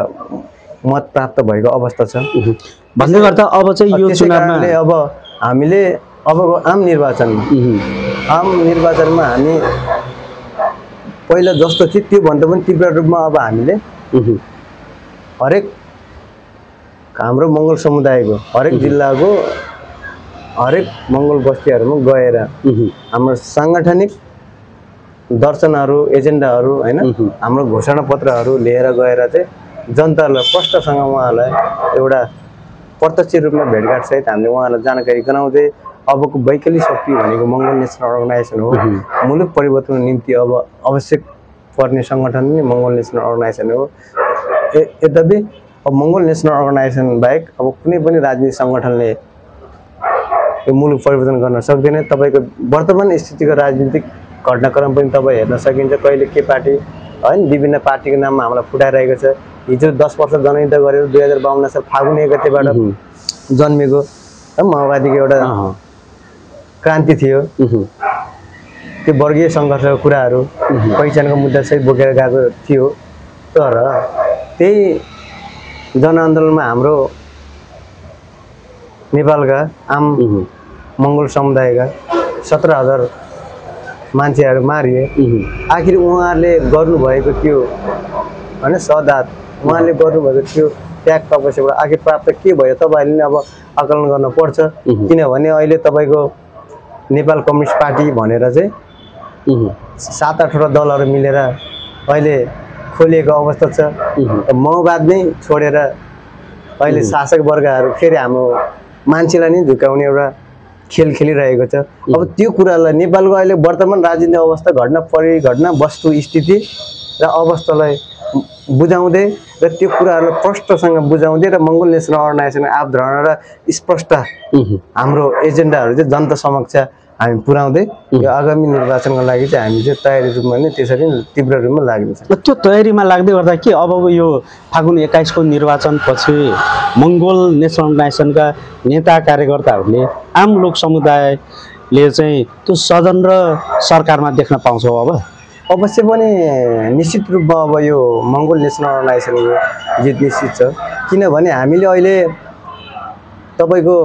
मत प्राप्त भएको अवस्था छ भन्दै गर्दा अब चाहिँ यो चुनावमा अब हामीले अबको आम निर्वाचनमा हामी पहिला जस्तो थियो त्यो भन्दा पनि तीव्र रूपमा अब हामीले हरेक हाम्रो मङ्गोल समुदायको हरेक जिल्लाको हरेक मङ्गोल बस्तीहरूमा गएर हाम्रो साङ्गठनिक दर्शनहरू एजेन्डाहरू हैन हाम्रो घोषणा पत्रहरू लिएर गएर चाहिँ जनतालाई स्पष्टसँग उहाँलाई एउटा प्रत्यक्ष रूपमा भेटघाट सहित हामीले उहाँलाई जानकारी गराउँदै अबको वैकल्पिक शक्ति भनेको मङ्गोल नेसनल अर्गनाइजेसन हो मुलुक परिवर्तनको निम्ति अब आवश्यक पर्ने सङ्गठन नै मङ्गोल नेसनल अर्गनाइजेसन हो यद्यपि अब मङ्गोल नेसनल अर्गनाइजेसन बाहेक अब कुनै पनि राजनीतिक सङ्गठनले यो मुलुक परिवर्तन गर्न सक्दैन तपाईको वर्तमान स्थितिको राजनीतिक घटनाक्रम पनि तपाईँ हेर्न सकिन्छ। कहिले के पार्टी होइन विभिन्न पार्टीको नाममा हामीलाई फुटाइरहेको छ। हिजो 10 वर्ष जनयुद्ध गरेर 2052 साल फागुन 1 गतेबाट जन्मेको माओवादीको एउटा क्रान्ति थियो। त्यो वर्गीय सङ्घर्षको कुराहरू पहिचानको मुद्दा सहित बोकेर गएको थियो। तर त्यही जनआन्दोलनमा हाम्रो नेपालका आम मङ्गोल समुदायका 17,000 मान्छेहरू मारिए। आखिर उहाँहरूले गर्नुभएको त्यो होइन सदात उहाँले गर्नुभएको थियो त्याग तपस्याबाट आखिर प्राप्त के भयो तपाईँहरूले नि अब आकलन गर्न पर्छ। किनभने अहिले तपाईँको नेपाल कम्युनिस्ट पार्टी भनेर चाहिँ 7-8 दलहरू मिलेर अहिले खोलिएको अवस्था छ। माओवाद नै छोडेर अहिले शासक वर्गहरू फेरि हाम्रो मान्छेलाई नै झुकाउने एउटा खेल खेलिरहेको छ। अब त्यो कुरालाई नेपालको अहिले वर्तमान राजनीतिक अवस्था घटना वस्तु स्थिति र अवस्थालाई बुझाउँदै र त्यो कुराहरूलाई प्रष्टसँग बुझाउँदै र मङ्गोल नेसनल अर्गनाइजेसनको अवधारणा र स्पष्ट हाम्रो एजेन्डाहरू चाहिँ जनता समक्ष हामी पुर्याउँदै यो आगामी निर्वाचनको लागि चाहिँ हामी चाहिँ तयारी रूपमा नै त्यसरी तीव्र रूपमा लाग्नेछ। त्यो तयारीमा लाग्दै गर्दा के अब यो फागुन 21 को निर्वाचनपछि मङ्गोल नेसनल अर्गनाइजेसनका नेता कार्यकर्ताहरूले आम लोक समुदायले चाहिँ त्यो सदन र सरकारमा देख्न पाउँछौ? अब अवश्य पनि निश्चित रूपमा अब यो मङ्गोल नेसनल अर्गनाइजेसनको जित निश्चित छ। किनभने हामीले अहिले तपाईँको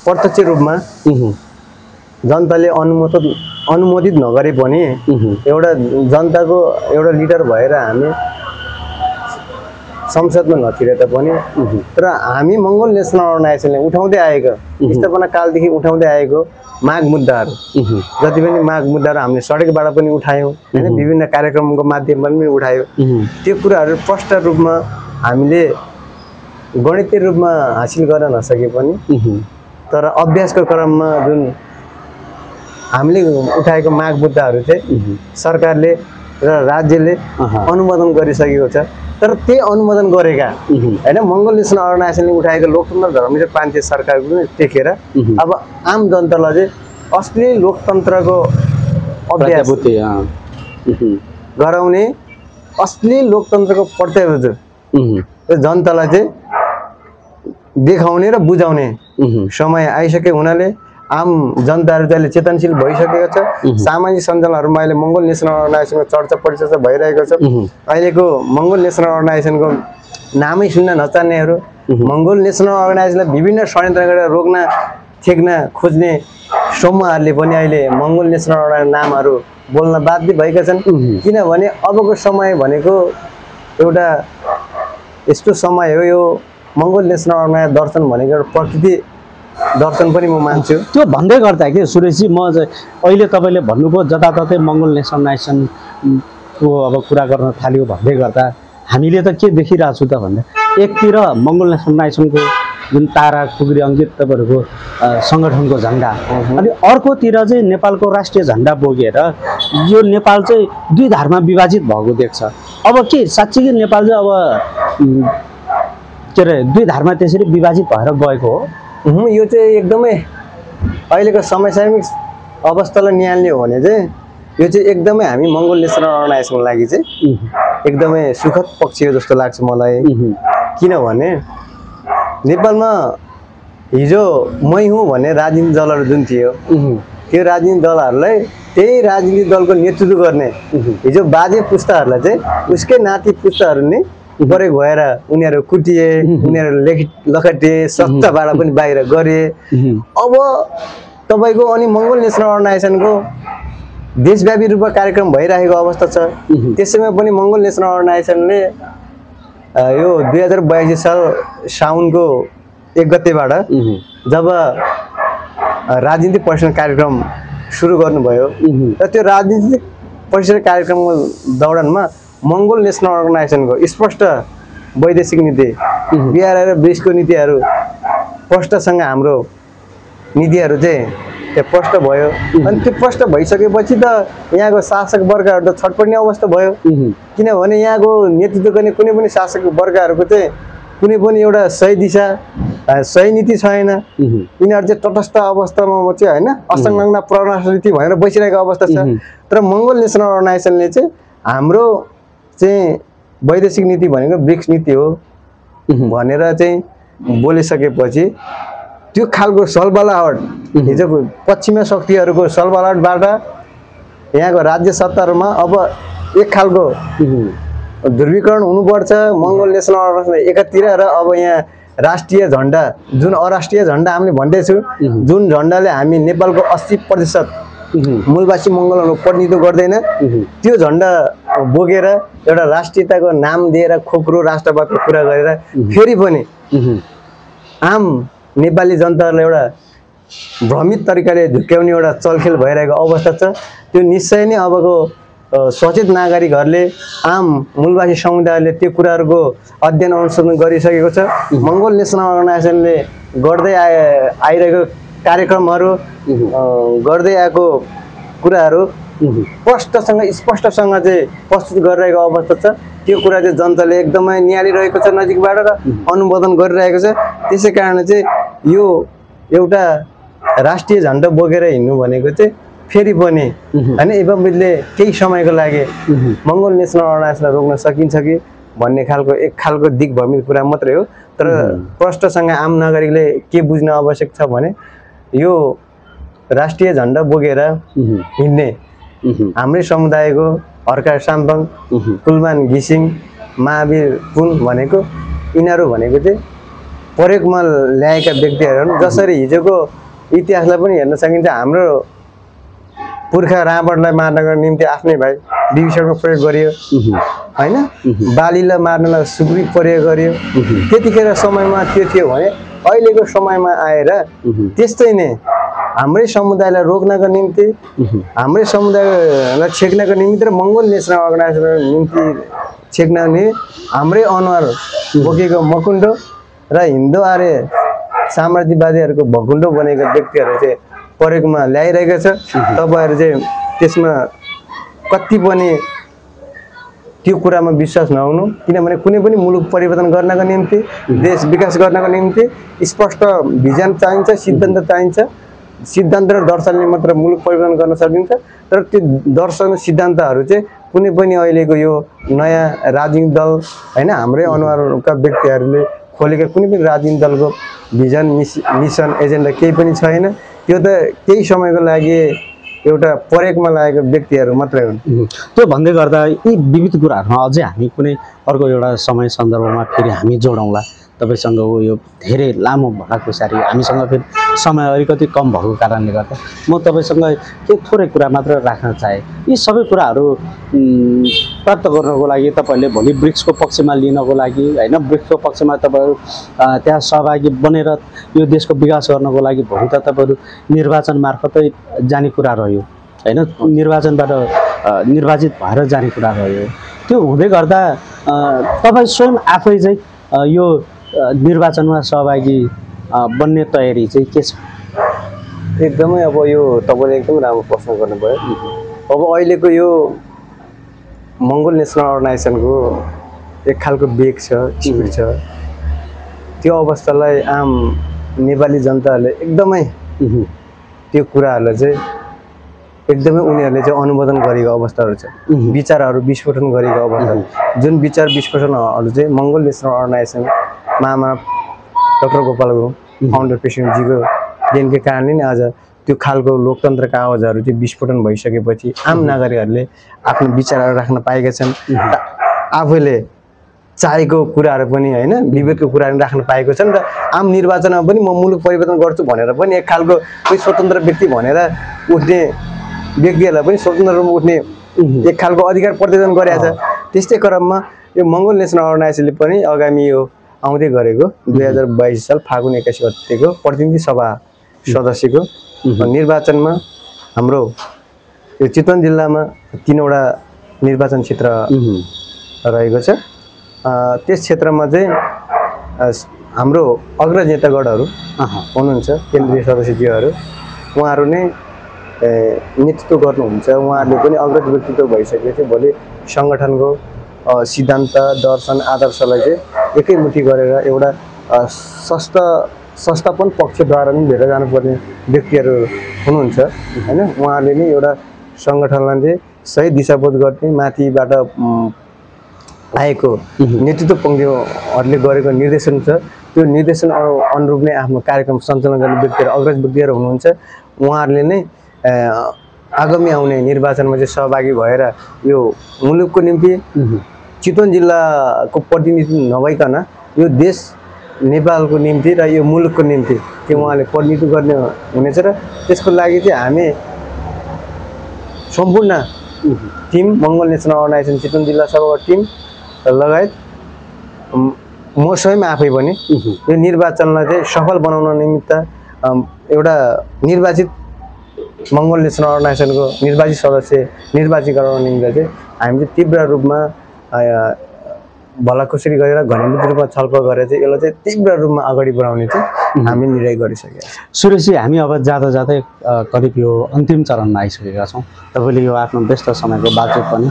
प्रत्यक्ष रूपमा जनताले अनुमोदित नगरे पनि एउटा जनताको एउटा लिडर भएर हामी संसदमा नथिरे तापनि तर हामी मङ्गोल नेसनल अर्गनाइजेसनले उठाउँदै आएको स्थापना कालदेखि उठाउँदै आएको माग मुद्दाहरू जति पनि माग मुद्दाहरू हामीले सडकबाट पनि उठायौँ होइन विभिन्न कार्यक्रमको माध्यमबाट पनि उठायौँ। त्यो कुराहरू स्पष्ट रूपमा हामीले गणितीय रूपमा हासिल गर्न नसके पनि तर अभ्यासको क्रममा जुन हामीले उठाएको माग मुद्दाहरू चाहिँ सरकारले र राज्यले अनुमोदन गरिसकेको छ। तर त्यही अनुमोदन गरेका होइन मङ्गोल नेसनल अर्गनाइजेसनले उठाएको लोकतन्त्र धर्मनिरपेक्ष प्रान्तीय सरकारको पनि टेकेर अब आम जनतालाई चाहिँ असली लोकतन्त्रको अभ्यास गराउने असली लोकतन्त्रको प्रत्याभूति जनतालाई चाहिँ देखाउने र बुझाउने समय आइसकेको हुनाले आम जनताहरू चाहिँ चेतनशील भइसकेको छ। सामाजिक सञ्जालहरूमा अहिले मङ्गोल नेसनल अर्गनाइजेसनको चर्चा परिचर्चा भइरहेको छ। अहिलेको मङ्गोल नेसनल अर्गनाइजेसनको नामै सुन्न नचाहनेहरू मङ्गोल नेसनल अर्गनाइजेसनलाई विभिन्न षड्यन्त्र गरेर रोक्न थेक्न खोज्ने समूहहरूले पनि अहिले मङ्गोल नेसनल अर्गनाइजेसन नामहरू बोल्न बाध्य भएका छन्। किनभने अबको समय भनेको एउटा यस्तो समय हो यो मङ्गोल नेसनल अर्गनाइजेसन दर्शन भनेको एउटा प्रकृति दर्शन पनि म मान्छु। त्यो भन्दै गर्दा के सुरेशजी म अहिले तपाईँले भन्नुभयो जताततै मङ्गोल नेसनल अर्गनाइजेसनको अब कुरा गर्न थाल्यो भन्दै गर्दा हामीले त के देखिरहेको छु त भन्दा एकतिर मङ्गोल नेसनल अर्गनाइजेसनको जुन तारा खुकुरी अङ्कित तपाईँहरूको सङ्गठनको झन्डा अनि अर्कोतिर चाहिँ नेपालको राष्ट्रिय झन्डा बोकेर यो नेपाल चाहिँ दुई धारमा विभाजित भएको देख्छ। अब के साँच्चीकै नेपाल चाहिँ अब के अरे दुई धारमा त्यसरी विभाजित भएर गएको हो? यो चाहिँ एकदमै अहिलेको समसामयिक अवस्थालाई निहाल्ने हो भने चाहिँ यो चाहिँ एकदमै हामी मङ्गोल नेसनल अर्गनाइजेसनको लागि चाहिँ एकदमै सुखद पक्ष हो जस्तो लाग्छ मलाई। किनभने नेपालमा हिजो मै हुँ भन्ने राजनीतिक दलहरू जुन थियो त्यो राजनीतिक दलहरूलाई त्यही राजनीतिक दलको नेतृत्व गर्ने हिजो बाजे पुस्ताहरूलाई चाहिँ उसकै नाति पुस्ताहरू नै गरे गएर उनीहरू कुटिए उनीहरू लखटिए सत्ताबाट पनि बाहिर गरे। अब तपाईँको अनि मङ्गोल नेसनल अर्गनाइजेसनको देशव्यापी रूपमा कार्यक्रम भइरहेको अवस्था छ। त्यसैमा पनि मङ्गोल नेसनल अर्गनाइजेसनले यो 2082 साल साउनको 1 गतेबाट जब राजनीतिक प्रशिक्षण कार्यक्रम सुरु गर्नुभयो र त्यो राजनीतिक प्रशिक्षण कार्यक्रमको दौरानमा मङ्गोल नेसनल अर्गनाइजेसनको स्पष्ट वैदेशिक नीति बिहार र विदेशको नीतिहरू स्पष्टसँग हाम्रो नीतिहरू चाहिँ त्यो स्पष्ट भयो। अनि त्यो स्पष्ट भइसकेपछि त यहाँको शासक वर्गहरू त छटपट्ने अवस्था भयो। किनभने यहाँको नेतृत्व गर्ने कुनै पनि शासक वर्गहरूको चाहिँ कुनै पनि एउटा सही दिशा सही नीति छैन, यिनीहरू चाहिँ तटस्थ अवस्थामा चाहिँ होइन असंलग्न परराष्ट्र नीति भनेर बसिरहेको अवस्था छ। तर मङ्गोल नेसनल अर्गनाइजेसनले चाहिँ हाम्रो चाहिँ वैदेशिक नीति भनेको ब्रिक्स नीति हो भनेर चाहिँ बोलिसकेपछि त्यो खालको सलबलाहट हिजोको पश्चिमी शक्तिहरूको सलबलाहटबाट यहाँको राज्य सत्ताहरूमा अब एक खालको ध्रुवीकरण हुनुपर्छ। मङ्गोल नेसनल अर्गनाइजेसन एकातिर र अब यहाँ राष्ट्रिय झन्डा जुन अराष्ट्रिय झन्डा हामीले भन्दैछौँ, जुन झन्डाले हामी नेपालको 80% मूलवासी मङ्गोलहरूको प्रतिनिधित्व गर्दैन, त्यो झन्डा बोकेर एउटा राष्ट्रियताको नाम दिएर खोक्रो राष्ट्रवादको कुरा गरेर फेरि पनि आम नेपाली जनताहरूलाई एउटा भ्रमित तरिकाले झुक्क्याउने एउटा चलखेल भइरहेको अवस्था छ। त्यो निश्चय नै अबको सचेत नागरिकहरूले आम मूलवासी समुदायले त्यो कुराहरूको अध्ययन अनुसन्धान गरिसकेको छ। मङ्गोल नेसनल अर्गनाइजेसनले गर्दै आइरहेको कार्यक्रमहरू गर्दै आएको कुराहरू स्पष्टसँग चाहिँ प्रस्तुत गरिरहेको अवस्था छ। त्यो कुरा चाहिँ जनताले एकदमै निहालिरहेको छ नजिकबाट र अनुमोदन गरिरहेको छ। त्यसै कारण चाहिँ यो एउटा राष्ट्रिय झन्डा बोकेर हिँड्नु भनेको चाहिँ फेरि पनि होइन एवंविधले केही समयको लागि मङ्गोल नेसनल अर्गनाइजेसनलाई रोक्न सकिन्छ कि भन्ने खालको एक खालको दिग्भ्रमित कुरा मात्रै हो। तर प्रष्टसँग आम नागरिकले के बुझ्न आवश्यक छ भने यो राष्ट्रिय झन्डा बोकेर हिँड्ने हाम्रै समुदायको हर्का साम्पाङ, कुलमान घिसिङ, महावीर पुन भनेको यिनीहरू भनेको चाहिँ प्रयोगमा ल्याएका व्यक्तिहरू हुन्। जसरी हिजोको इतिहासलाई पनि हेर्न सकिन्छ, हाम्रो पुर्खा रावणलाई मार्नको निम्ति आफ्नै भाइ विभीषणको प्रयोग गरियो होइन, बालीलाई मार्नलाई सुग्रीव प्रयोग गरियो। त्यतिखेर समयमा त्यो थियो भने अहिलेको समयमा आएर त्यस्तै नै हाम्रै समुदायलाई रोक्नको निम्ति, हाम्रै समुदायलाई छेक्नको निम्ति र मङ्गोल नेसनल अर्गनाइजेसनको निम्ति छेक्न नि हाम्रै अनुहार बोकेको मकुण्डो र हिन्दू आर्य साम्राज्यवादीहरूको भकुण्डो बनेको व्यक्तिहरू चाहिँ प्रयोगमा ल्याइरहेको छ। तपाईँहरू चाहिँ त्यसमा कति पनि त्यो कुरामा विश्वास नहुनु, किनभने कुनै पनि मुलुक परिवर्तन गर्नको निम्ति, देश विकास गर्नको निम्ति स्पष्ट भिजन चाहिन्छ, सिद्धान्त चाहिन्छ। सिद्धान्त र दर्शनले मात्र मुलुक परिवर्तन गर्न सकिन्छ। तर त्यो दर्शन सिद्धान्तहरू चाहिँ कुनै पनि अहिलेको यो नयाँ राजनीतिक दल होइन हाम्रै अनुहारका व्यक्तिहरूले खोलेका कुनै पनि राजनीतिक दलको भिजन मिसन एजेन्डा केही पनि छैन। त्यो त केही समयको लागि एउटा प्रयोगमा लागेको व्यक्तिहरू मात्रै हुन्। त्यो भन्दै गर्दा यी विविध कुराहरूमा अझै हामी कुनै अर्को एउटा समय सन्दर्भमा फेरि हामी जोडौँला। तपाईँसँग यो धेरै लामो भलाकुसारी, हामीसँग फेरि समय अलिकति कम भएको कारणले गर्दा म तपाईँसँग के थोरै कुरा मात्र राख्न चाहेँ। यी सबै कुराहरू प्राप्त गर्नको लागि तपाईँहरूले भोलि ब्रिक्सको पक्षमा लिनको लागि होइन, ब्रिक्सको पक्षमा तपाईँहरू त्यहाँ सहभागी बनेर यो देशको विकास गर्नको लागि भोलि त तपाईँहरू निर्वाचन मार्फतै जाने कुरा रह्यो होइन, निर्वाचनबाट निर्वाचित भएर जाने कुरा रह्यो। त्यो हुँदै गर्दा तपाईँ स्वयं आफै चाहिँ यो निर्वाचनमा सहभागी बन्ने तयारी चाहिँ के छ? एकदमै अब यो तपाईँले एकदम राम्रो प्रश्न गर्नुभयो। अब अहिलेको यो मङ्गोल नेसनल अर्गनाइजेसनको एक खालको वेग छ, स्पिड छ। त्यो अवस्थालाई आम नेपाली जनताहरूले एकदमै त्यो कुराहरूलाई चाहिँ एकदमै उनीहरूले चाहिँ अनुमोदन गरेको अवस्थाहरू छ। विचारहरू विस्फोटन गरेको अवस्था, जुन विचार विस्फोटनहरू चाहिँ मङ्गोल नेसनल अर्गनाइजेसन महामानव डाक्टर गोपाल गुरुङ फाउन्डर प्रेसिडेन्टजीको देनकै कारणले नै आज त्यो खालको लोकतन्त्रका आवाजहरू चाहिँ विस्फोटन भइसकेपछि आम नागरिकहरूले आफ्नो विचारहरू राख्न पाएका छन्। आफूले चाहेको कुराहरू पनि होइन, विवेकको कुराहरू राख्न पाएको छन् र आम निर्वाचनमा पनि म मुलुक परिवर्तन गर्छु भनेर पनि एक खालको कोही स्वतन्त्र व्यक्ति भनेर उठ्ने व्यक्तिहरूलाई पनि स्वतन्त्र रूपमा उठ्ने एक खालको अधिकार प्रदर्शन गरेको छ। त्यस्तै क्रममा यो मङ्गोल नेसनल अर्गनाइजेसनले पनि आगामी यो आउँदै गरेको 2022 साल फागुन 21 गतेको प्रतिनिधि सभा सदस्यको निर्वाचनमा हाम्रो यो चितवन जिल्लामा 3वटा निर्वाचन क्षेत्र रहेको छ। त्यस क्षेत्रमा चाहिँ हाम्रो अग्रज नेतागणहरू हुनुहुन्छ, केन्द्रीय सदस्यज्यूहरू, उहाँहरू नै नेतृत्व गर्नुहुन्छ। उहाँहरूले पनि अग्रज व्यक्तित्व भइसकेपछि भोलि सङ्गठनको सिद्धान्त, दर्शन, आदर्शलाई चाहिँ एकैमुठी गरेर एउटा संस्थापन पक्षद्वारा पनि भेटेर जानुपर्ने व्यक्तिहरू हुनुहुन्छ होइन। उहाँले नै एउटा सङ्गठनलाई चाहिँ सही दिशाबोध गर्ने माथिबाट आएको नेतृत्व पङ्क्तिहरूले गरेको निर्देशन छ। त्यो निर्देशन अनुरूप नै आफ्नो कार्यक्रम सञ्चालन गर्ने व्यक्तिहरू अग्रज व्यक्तिहरू हुनुहुन्छ। उहाँहरूले नै आगामी आउने निर्वाचनमा चाहिँ सहभागी भएर यो मुलुकको निम्ति चितवन जिल्लाको प्रतिनिधित्व नभइकन यो देश नेपालको निम्ति र यो मुलुकको निम्ति चाहिँ उहाँले प्रतिनिधित्व गर्ने हुनेछ र त्यसको लागि चाहिँ हामी सम्पूर्ण टिम मङ्गल नेसनल अर्गनाइजेसन चितवन जिल्ला सभाको टिम लगायत म स्वयं आफै पनि यो निर्वाचनलाई चाहिँ सफल बनाउन निमित्त एउटा निर्वाचित मङ्गल नेसनल अर्गनाइजेसनको निर्वाचित सदस्य निर्वाचित गराउन निमित्त चाहिँ हामी चाहिँ तीव्र रूपमा भलाखुसरी गरेर घनीभूत रूपमा छलफल गरेर चाहिँ यसलाई चाहिँ तीव्र रूपमा अगाडि बढाउने चाहिँ हामी निर्णय गरिसकेका छौँ। सुरेशजी, हामी अब जाँदा जाँदै करिब यो अन्तिम चरणमा आइसकेका छौँ। तपाईँले यो आफ्नो व्यस्त समयको बावजुद पनि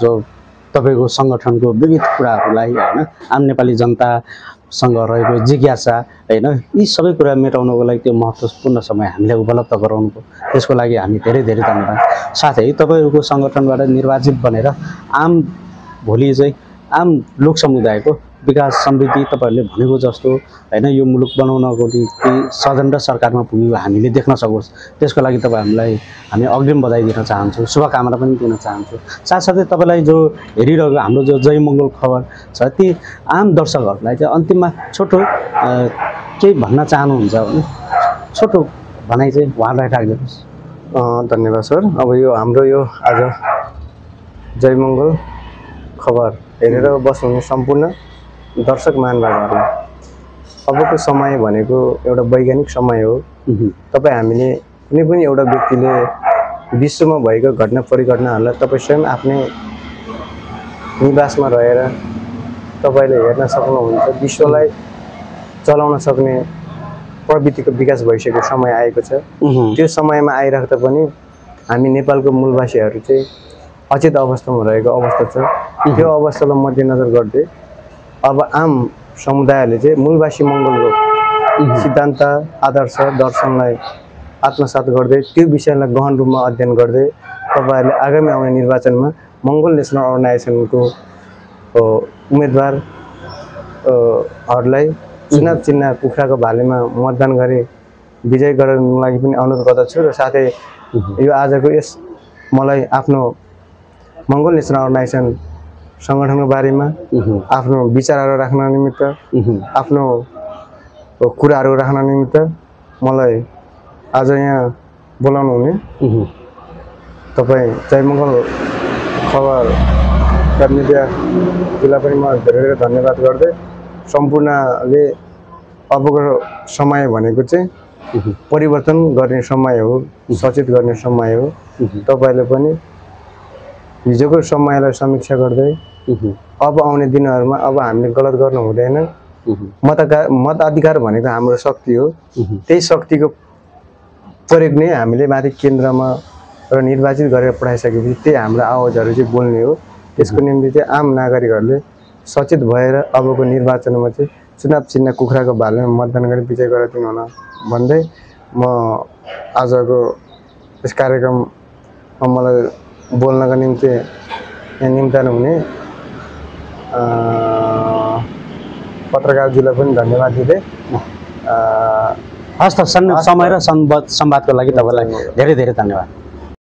जो तपाईँको सङ्गठनको विविध कुराहरूलाई होइन आम नेपाली जनतासँग रहेको जिज्ञासा होइन यी सबै कुरा मेटाउनको लागि त्यो महत्त्वपूर्ण समय हामीले उपलब्ध गराउनुभयो, त्यसको लागि हामी धेरै धेरै धन्यवाद। साथै तपाईँहरूको सङ्गठनबाट निर्वाचित बनेर भोलि चाहिँ आम लोक समुदायको विकास समृद्धि तपाईँहरूले भनेको जस्तो होइन यो मुलुक बनाउनको निम्ति सदन र सरकारमा पुगेको हामीले देख्न सकोस्, त्यसको लागि हामी अग्रिम बधाई दिन चाहन्छु, शुभकामना पनि दिन चाहन्छु। साथसाथै तपाईँलाई जो हेरिरहेको हाम्रो जो जय मङ्गल खबर छ ती आम दर्शकहरूलाई चाहिँ अन्तिममा छोटो केही भन्न चाहनुहुन्छ भने छोटो भनाइ चाहिँ उहाँलाई राखिदिनुहोस्। धन्यवाद सर। अब यो हाम्रो यो आज जय मङ्गल खबर हेरेर बस्नुहुने सम्पूर्ण दर्शक महानुभावहरूलाई अबको समय भनेको एउटा वैज्ञानिक समय हो। तपाईँ हामीले कुनै पनि एउटा व्यक्तिले विश्वमा भएको घटना परिघटनाहरूलाई तपाईँ स्वयं आफ्नै निवासमा रहेर तपाईँले हेर्न सक्नुहुन्छ। विश्वलाई चलाउन सक्ने प्रविधिको विकास भइसकेको समय आएको छ। त्यो समयमा आइराख्दा पनि हामी नेपालको मूलवासीहरू चाहिँ अचेत अवस्थामा रहेको अवस्था छ। त्यो अवस्थालाई मध्यनजर गर्दै अब आम समुदायले चाहिँ मूलवासी मङ्गलको सिद्धान्त आदर्श दर्शनलाई आत्मसात गर्दै त्यो विषयलाई गहन रूपमा अध्ययन गर्दै तपाईँहरूले आगामी आउने निर्वाचनमा मङ्गल नेसनल अर्गनाइजेसनको उम्मेदवारहरूलाई चुनाव चिन्ह कुखुराको भालेमा मतदान गरी विजय गराउनको लागि पनि अनुरोध गर्दछु। र साथै यो आजको यस मलाई आफ्नो मङ्गल नेसनल अर्गनाइजेसन सङ्गठनको बारेमा आफ्नो विचारहरू राख्न निमित्त आफ्नो कुराहरू राख्न निमित्त मलाई आज यहाँ बोलाउनु हुने तपाईँ जय मङ्गल खबर मिडियालाई पनि म धेरै धेरै धन्यवाद गर्दै सम्पूर्णले अबको समय भनेको चाहिँ परिवर्तन गर्ने समय हो, सचेत गर्ने समय हो। तपाईँले पनि हिजोको समयलाई समीक्षा गर्दै अब आउने दिनहरूमा अब हामीले गलत गर्नु हुँदैन। मताधिकार भनेको हाम्रो शक्ति हो। त्यही शक्तिको प्रयोग नै हामीले माथि केन्द्रमा र निर्वाचित गरेर पठाइसकेपछि त्यही हाम्रो आवाजहरू चाहिँ बोल्ने हो। त्यसको निम्ति चाहिँ आम नागरिकहरूले सचेत भएर अबको निर्वाचनमा चाहिँ चुनाव चिन्ह कुखुराको भालेमा मतदान गरी विजय गराइदिनु हुन भन्दै म आजको यस कार्यक्रममा मलाई बोल्नका निम्ति यहाँ निम्तानु हुने पत्रकारजीलाई पनि धन्यवाद दिँदै हस्त समय र संवादको लागि तपाईँलाई धेरै धेरै धन्यवाद।